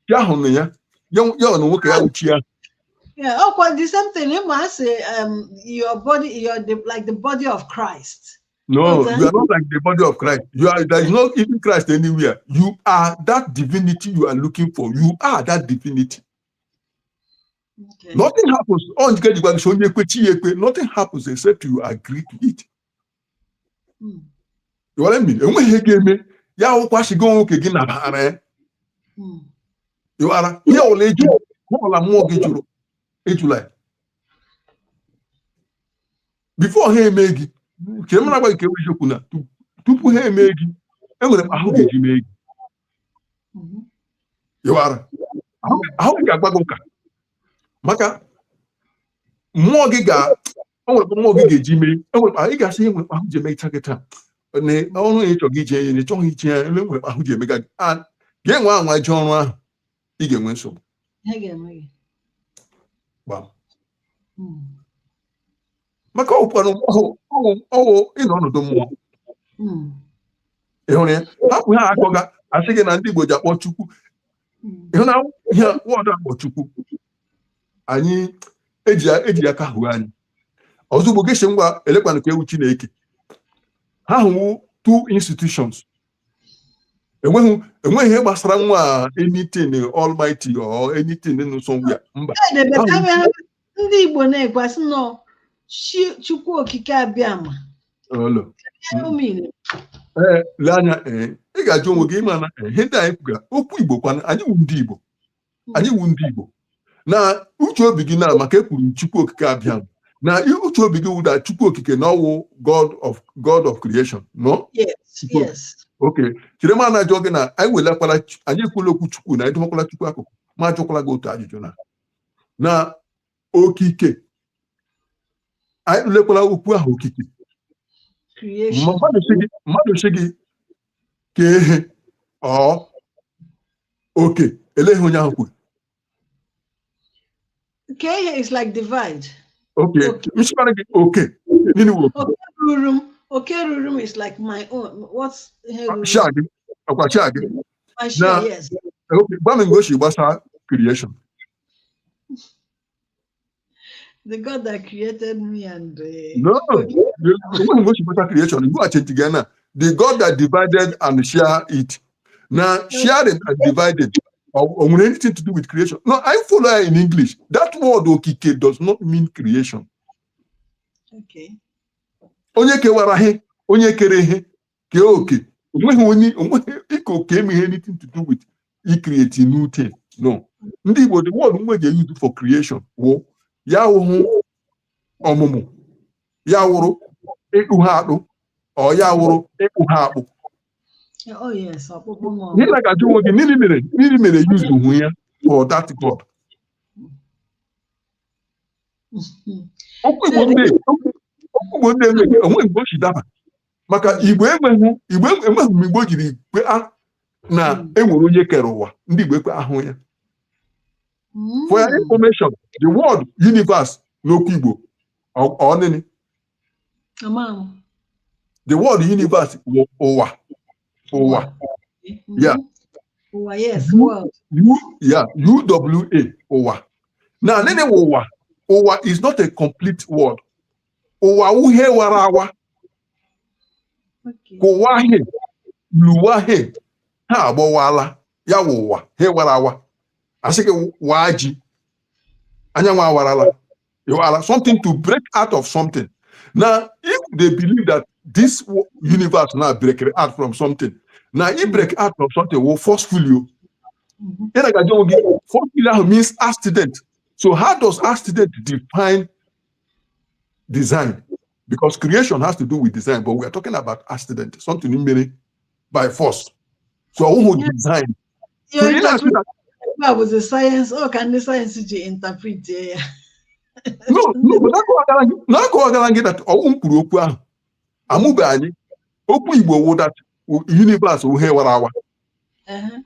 chi ahụ nụ ya ya ya na nwoke ya wụ chi ahụ. Yeah, ọkwa the same thing. Ịma asị your body, you're like the body of Christ. No, What's that? you are not like the body of Christ. You are there is not even Christ anywhere. You are that divinity you are looking for. You are that divinity. Nothing happens. Ọ njike jikwa gị sị onye ekwe chi ya ekwe. Nothing happens except you agree to it. You know what I mean? Enweghị ihe ga-eme ya wụkwasịgo nwoke gị nabara ya. Ịghara ihe ọbụla ị jụrụ, ihe ọbụla mmụọ gị jụrụ, ejụla ya. Before ha eme gị, nke m na-agwa gị ka ewe eziokwu na tupu ha eme gị, enwere m ahụ ga-eji mee gị. Ịghara ahụ gị ga-agba gị ụka maka mmụọ gị ga o nwere mmụọ gị ga-eji mee. Enwere ị ga-asị enwere ahụ ji emecha gị taa na ọrụ ya ịchọghị ije ya na ịchọghị ije ya. Enwere ahụ ji emega gị. Ga-enwe anwa ije ọrụ ahụ, ị ga-enwe nsogbu. Ihe ga-eme gị. Gbam. Maka ọ bụkwanụ ọwụ ịnọ ọnọdụ mmụọ. Ị hụrụ ya? Hapụ ha akọga asị gị na ndị Igbo ji akpọ Chukwu. Ịhụ na ihe wọdụ akpọ Chukwu anyị eji aka hụ anyị ọzọ ugbo gị si ngwa elekwanụ ka ewu Chineke ha hụwu two institutions. Enweghị ihe gbasara nwa anything almighty or anything in somewhere, mba. Edebe ebe ndị Igbo na-ekwasị nọ Chukwu Okike Abịama. Olo. Ya o mere. Ee, lee anya, ee, ị ga-ajụ onwe gị ịma na ihe ndị anyị kwugara okwu Igbo kwana anyị wu ndị Igbo, anyị wu ndị Igbo na uche obi gị na maka ekwuru Chukwu Okike Abịa na uche obi gị wụda Chukwu Okike na ọwụ God of creation, no? Yes, Chukwu. yes. Okay, chere m, na-ajụ gị na anyị welakwala anyị ekwula okwu Chukwu na edobakwala Chukwu akụkụ, ma ajụkwala gị otu ajụjụ na okike anyị lekwala okwu ahụ okike. Creation. Mmadụ sị gị kee ihe ọ oke eleghị onye ahụ kwuru. Okay, is like divide. Oke. Okay. Nchịkọrọ gị oke gịnị wụ oke? Oke ruru m, oke ruru m is like my own. What's ihe ruru m? Share gị, ọkwa share gị. My share, yes. Okay, gwa m mgbe o si gbasa creation. The God that created me and No, enweghị mgbe o si gbasa creation. Ugbu a gị na the God that divided and share it na sharing and divided o nwere anything to do with creation? No, I follow her in English. That word okike does not mean creation. Onye kewara ihe, onye kere ihe, kee oke, onweghị onye, onweghị ike oke emeghị anything to do with create new thing, no. Ndị Igbo, the word nwe ji use for creation wụ ya wụhụ ọmụmụ, ya wụrụ ịkpụ ha akpụ. Ọ ya wụrụ ịkpụ ha akpụ. Oh yes, ọkpụkpụ ma ọ Ihe na ga-ajụ onwe gị, nini mere use hụ ya for that God? Okwu Igbo ndị enweghị onwe mgbe o si daba, maka Igbo enweghị, Igbo enweghị mgbe Igbo jiri kwe a na enwere onye kere ụwa. Ndị Igbo ekwe ahụ ya. For your information, the word universe n'okwu Igbo, ọ nini? Ama m. The word universe wụ ụwa, ụwa. Yeah. Ụwa, yes. U, World. U, yeah, UWA, ụwa. Na nini wụ ụwa? Ụwa is not a complete word. Ụwa uhie wara awa. Kụwa he, luwa he, ha agbọwala ya wụ ụwa he wara awa. Asị gị waa ji, anyanwụ awarala, ịwara something, to break out of something. Now, if they believe that this universe now break out from something, now if break out from something will forcefully you. Ị na-agajụ onwe gị, forcefully ahụ means accident. So how does accident define design? Because creation has to do with design, but we are talking about accident, something mere by force. So ọwụhụ design. So Your ị na-asị na interpret was a science, ọ ka ndị sayensị ji interpret ya. No, but na-akọwagara gị that ọwụ m kwuru okwu ahụ amụbe anyị okwu Igbo wụ that universe wụ ihe wara awa.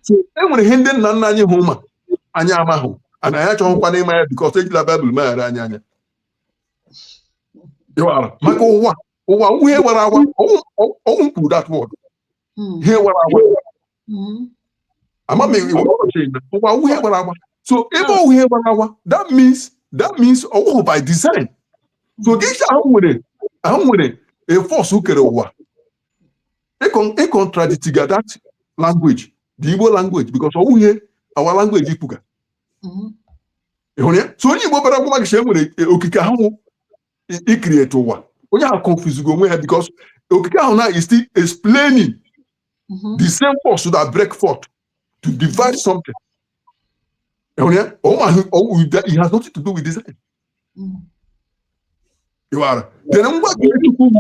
So e nwere ihe ndị nna nna anyị hụ ma anyị amahụ, and anyị achọghịkwana ịma ya, because ejila Baịbụl meghara anyị anya. Ịwara maka ụwa, ụwa wụ ihe wara awa. Ọwụ m kwuru that word, ihe wara awa. Ama m iwe ụwa wụ ihe wara awa. So ebe ọwụ ihe wara awa, that means ọwụhụ by design. So gị ahụ nwere a force kere ụwa, ịcontradictiga that language, the Igbo language, because ọwụ ihe our language ikwuga. Ị hụrụ ya? So onye Igbo bara gwa gị sị e nwere okike ahụ icreate ụwa, onye ahụ confuse onwe ya, because okike ahụ now is still explaining the same force that break forth to divide something. Ị hụrụ ya? It has nothing to do with design. Ịwara then ngwa gị Chukwu,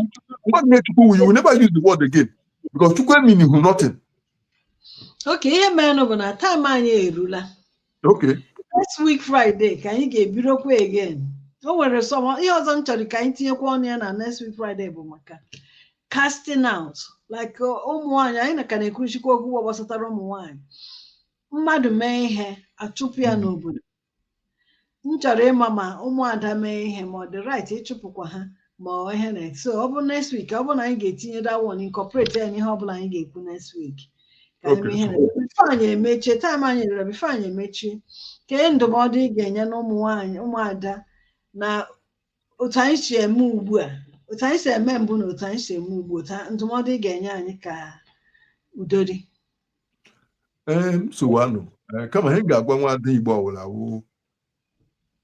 ngwa gị Chukwu, you will never use the word again, because Chukwu meaning nothing. Okay, ihe merenụ bụ na time anyị erula. Next week Friday ka anyị ga-ebidokwa again. O nwere some ihe ọzọ m chọrọ ka anyị tinyekwa ọnụ ya na next week Friday, bụ maka casting out, like ụmụ nwaanyị anyị na ka na-ekwuchikwa okwu gbasatara ụmụ nwaanyị. Mmadụ mee ihe, achụpụ ya n'obodo. M chọrọ ịma ma ụmụada mee ihe, ma ọ dị right ịchụpụkwa ha, ma ọ ihe na. So ọ bụ next week, ọ bụ na anyị ga-etinye that one, incorporate ya n'ihe ọ bụla anyị ga-ekwu next week, ka anyị mee ihe na. Before anyị emechie, time anyị rere, before anyị emechie, kee ndụmọdụ ị ga-enye na ụmụ nwaanyị, ụmụada, na otu anyị si eme ugbu a, otu anyị si eme mbụ na otu anyị si eme ugbu a, ndụmọdụ ị ga-enye anyị ka udo dị? Ee, nsogbu anụ. Kama ihe m ga-agwa nwaada Igbo ọbụla wụ,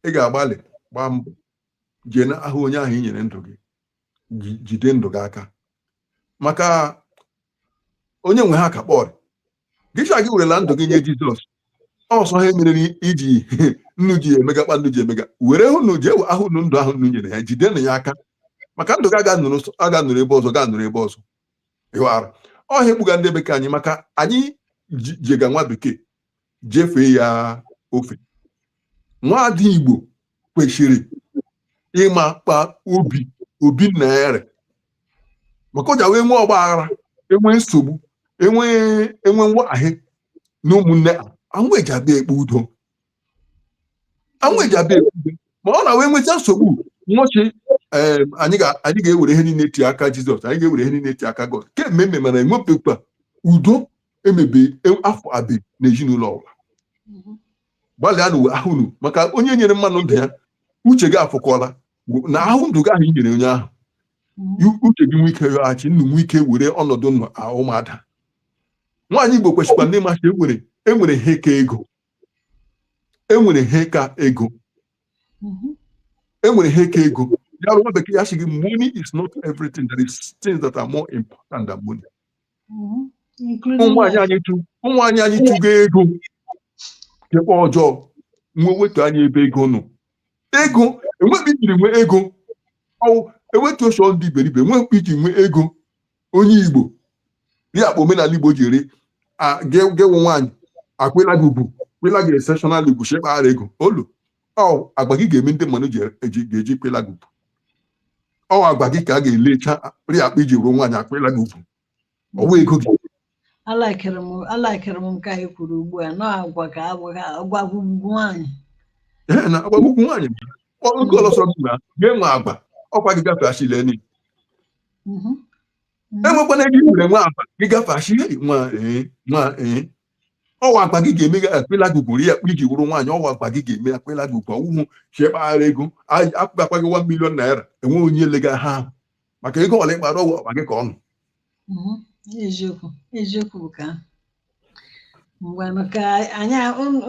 ị ga-agbalị gbaa mbọ jee na ahụ onye ahụ i nyere ndụ gị, jide ndụ gị aka, maka onye nwe ha ka kpọrọ gị chọ gị werela ndụ gị nye Jizọs. Ọsọ ha mere iji nnu ji emega kpa nnu ji emega were hụ nnu jee ahụ nnu ndụ ahụ nnu nyere ya, jidenụ ya aka, maka ndụ gị aga nụrụ ebe ọzọ, gaa nụrụ ebe ọzọ. Ịghọtara? Ọhịa egbuga ndị bekee anyị, maka anyị jega nwa bekee jefee ya ofe. Nwaada Igbo kwesịrị ịma kpa obi obi nna ya re, maka ụja wee nwee ọgba aghara, enwee nsogbu, enwe mwahị na ụmụnne anwụ eji abịa ekpe udo, anwụ eji abịa ekpe udo. Ma ọ na wee nweta nsogbu nwọchi, anyị ga-ewere ihe niile tie aka Jizọs, anyị ga-ewere ihe niile tie aka God kemgbe eme, mana enwepụkwa udo emebe afọ abe n'ezinụlọ ọbụla. Gbalịa na ahụ unu, maka onye nyere mmanụ ndụ ya, uche gị afụkọla na ahụ ndụ gị ahụ i nyere onye ahụ. Uche gị nwee ike yọghachi nnu, nwee ike were ọnọdụ nnụ ụmụada. Nwaanyị Igbo kwesịkwa ndị masị enwere ihe ka ego, enwere ihe ka ego, enwere ihe ka ego. Ya nwa bekee ya sị gị, "Money is not everything. There is things that are more important than money." Including Ụmụ nwaanyị life. anyị chụ, ụmụ nwaanyị anyị chụgo ego kekwa ọjọọ nwee wetu anya ebe ego nọ. Ego enweghị ijiri nwee ego ọwụ ewetu osho ndị iberibe, enweghị iji nwee ego. Onye Igbo ri akpa omenala Igbo ji eri gewu nwaanyị akwela gị ugwu, kwela gị exceptional ugwu, shekpaghara ego olu. Ọ agba gị ga-eme ndị mmadụ ga-eji kwela gị ugwu. Ọ agba gị ka a ga-elecha ri akpa iji ruo nwaanyị akwela gị ugwu, ọwụ ego gị. Alaikere m nke anyị kwuru ugbu a nọ, agwa ka agwa ugwu nwaanyị. Ee, na agwa ugwu nwaanyị, oge ọlọsọ gị na ga-enwe agwa ọkwa gị gafe achị lee niile. Enwekwana ego i nwere nwa agwa gị gafe achị nwa ee nwa ee. Ọwa agwa gị ga-eme gị akpịla gị ugwu ri akpa iji wụrụ nwaanyị. Ọwa agwa gị ga-eme akpịla gị ugwu, ọwụhụ chi kpaghara ego akpakwa gị 1 million naira, enwe onye lega ha ahụ maka ego ọla ịkpara, ọwụ akpa gị ka ọ nọ. Eziokwu, eziokwu bụ ka ngwanụ ka anyị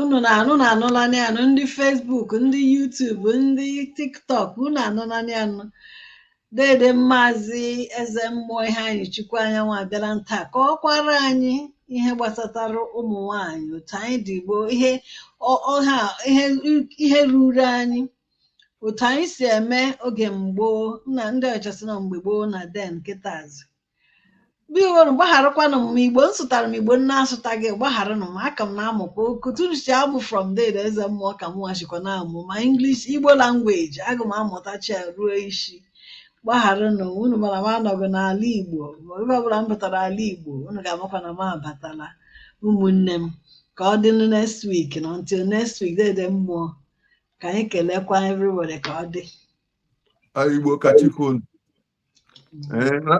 unu na-anụ na-anụla anụ, ndị Facebook, ndị YouTube, ndị TikTok, unu anụla anụ. Dede Maazị Eze Mmụọ Iheanyị Chukwu Anyanwụ abịala nta ka ọ kwara anyị ihe gbasatara ụmụ nwanyị, otu anyị dị gboo, ihe ọha, ihe ruru anyị, otu anyị si eme oge mgboo na ndị ọchasị na mgbe gboo na den kịtazi. Biko gbagharakwanụ m Igbo m sụtara m, Igbo nna asụtaghị, gbagharanụ m. Aka m na-amụkwa otu si amụ from dede Eze Mmụọ ka m nwachikwa na-amụ ma English, Igbo language aga m amụtachi ya ruo isi. Gbagharanụ unu, mara m anọghị n'ala Igbo. Ma oge ọbụla m batara ala Igbo, unu ga-amakwa na m abatala. Ụmụnne m, ka ọ dị next week na until next week. Dede Mmụọ, ka anyị kelekwa everybody ka ọ dị. Igbo kachi fonu. Ee, na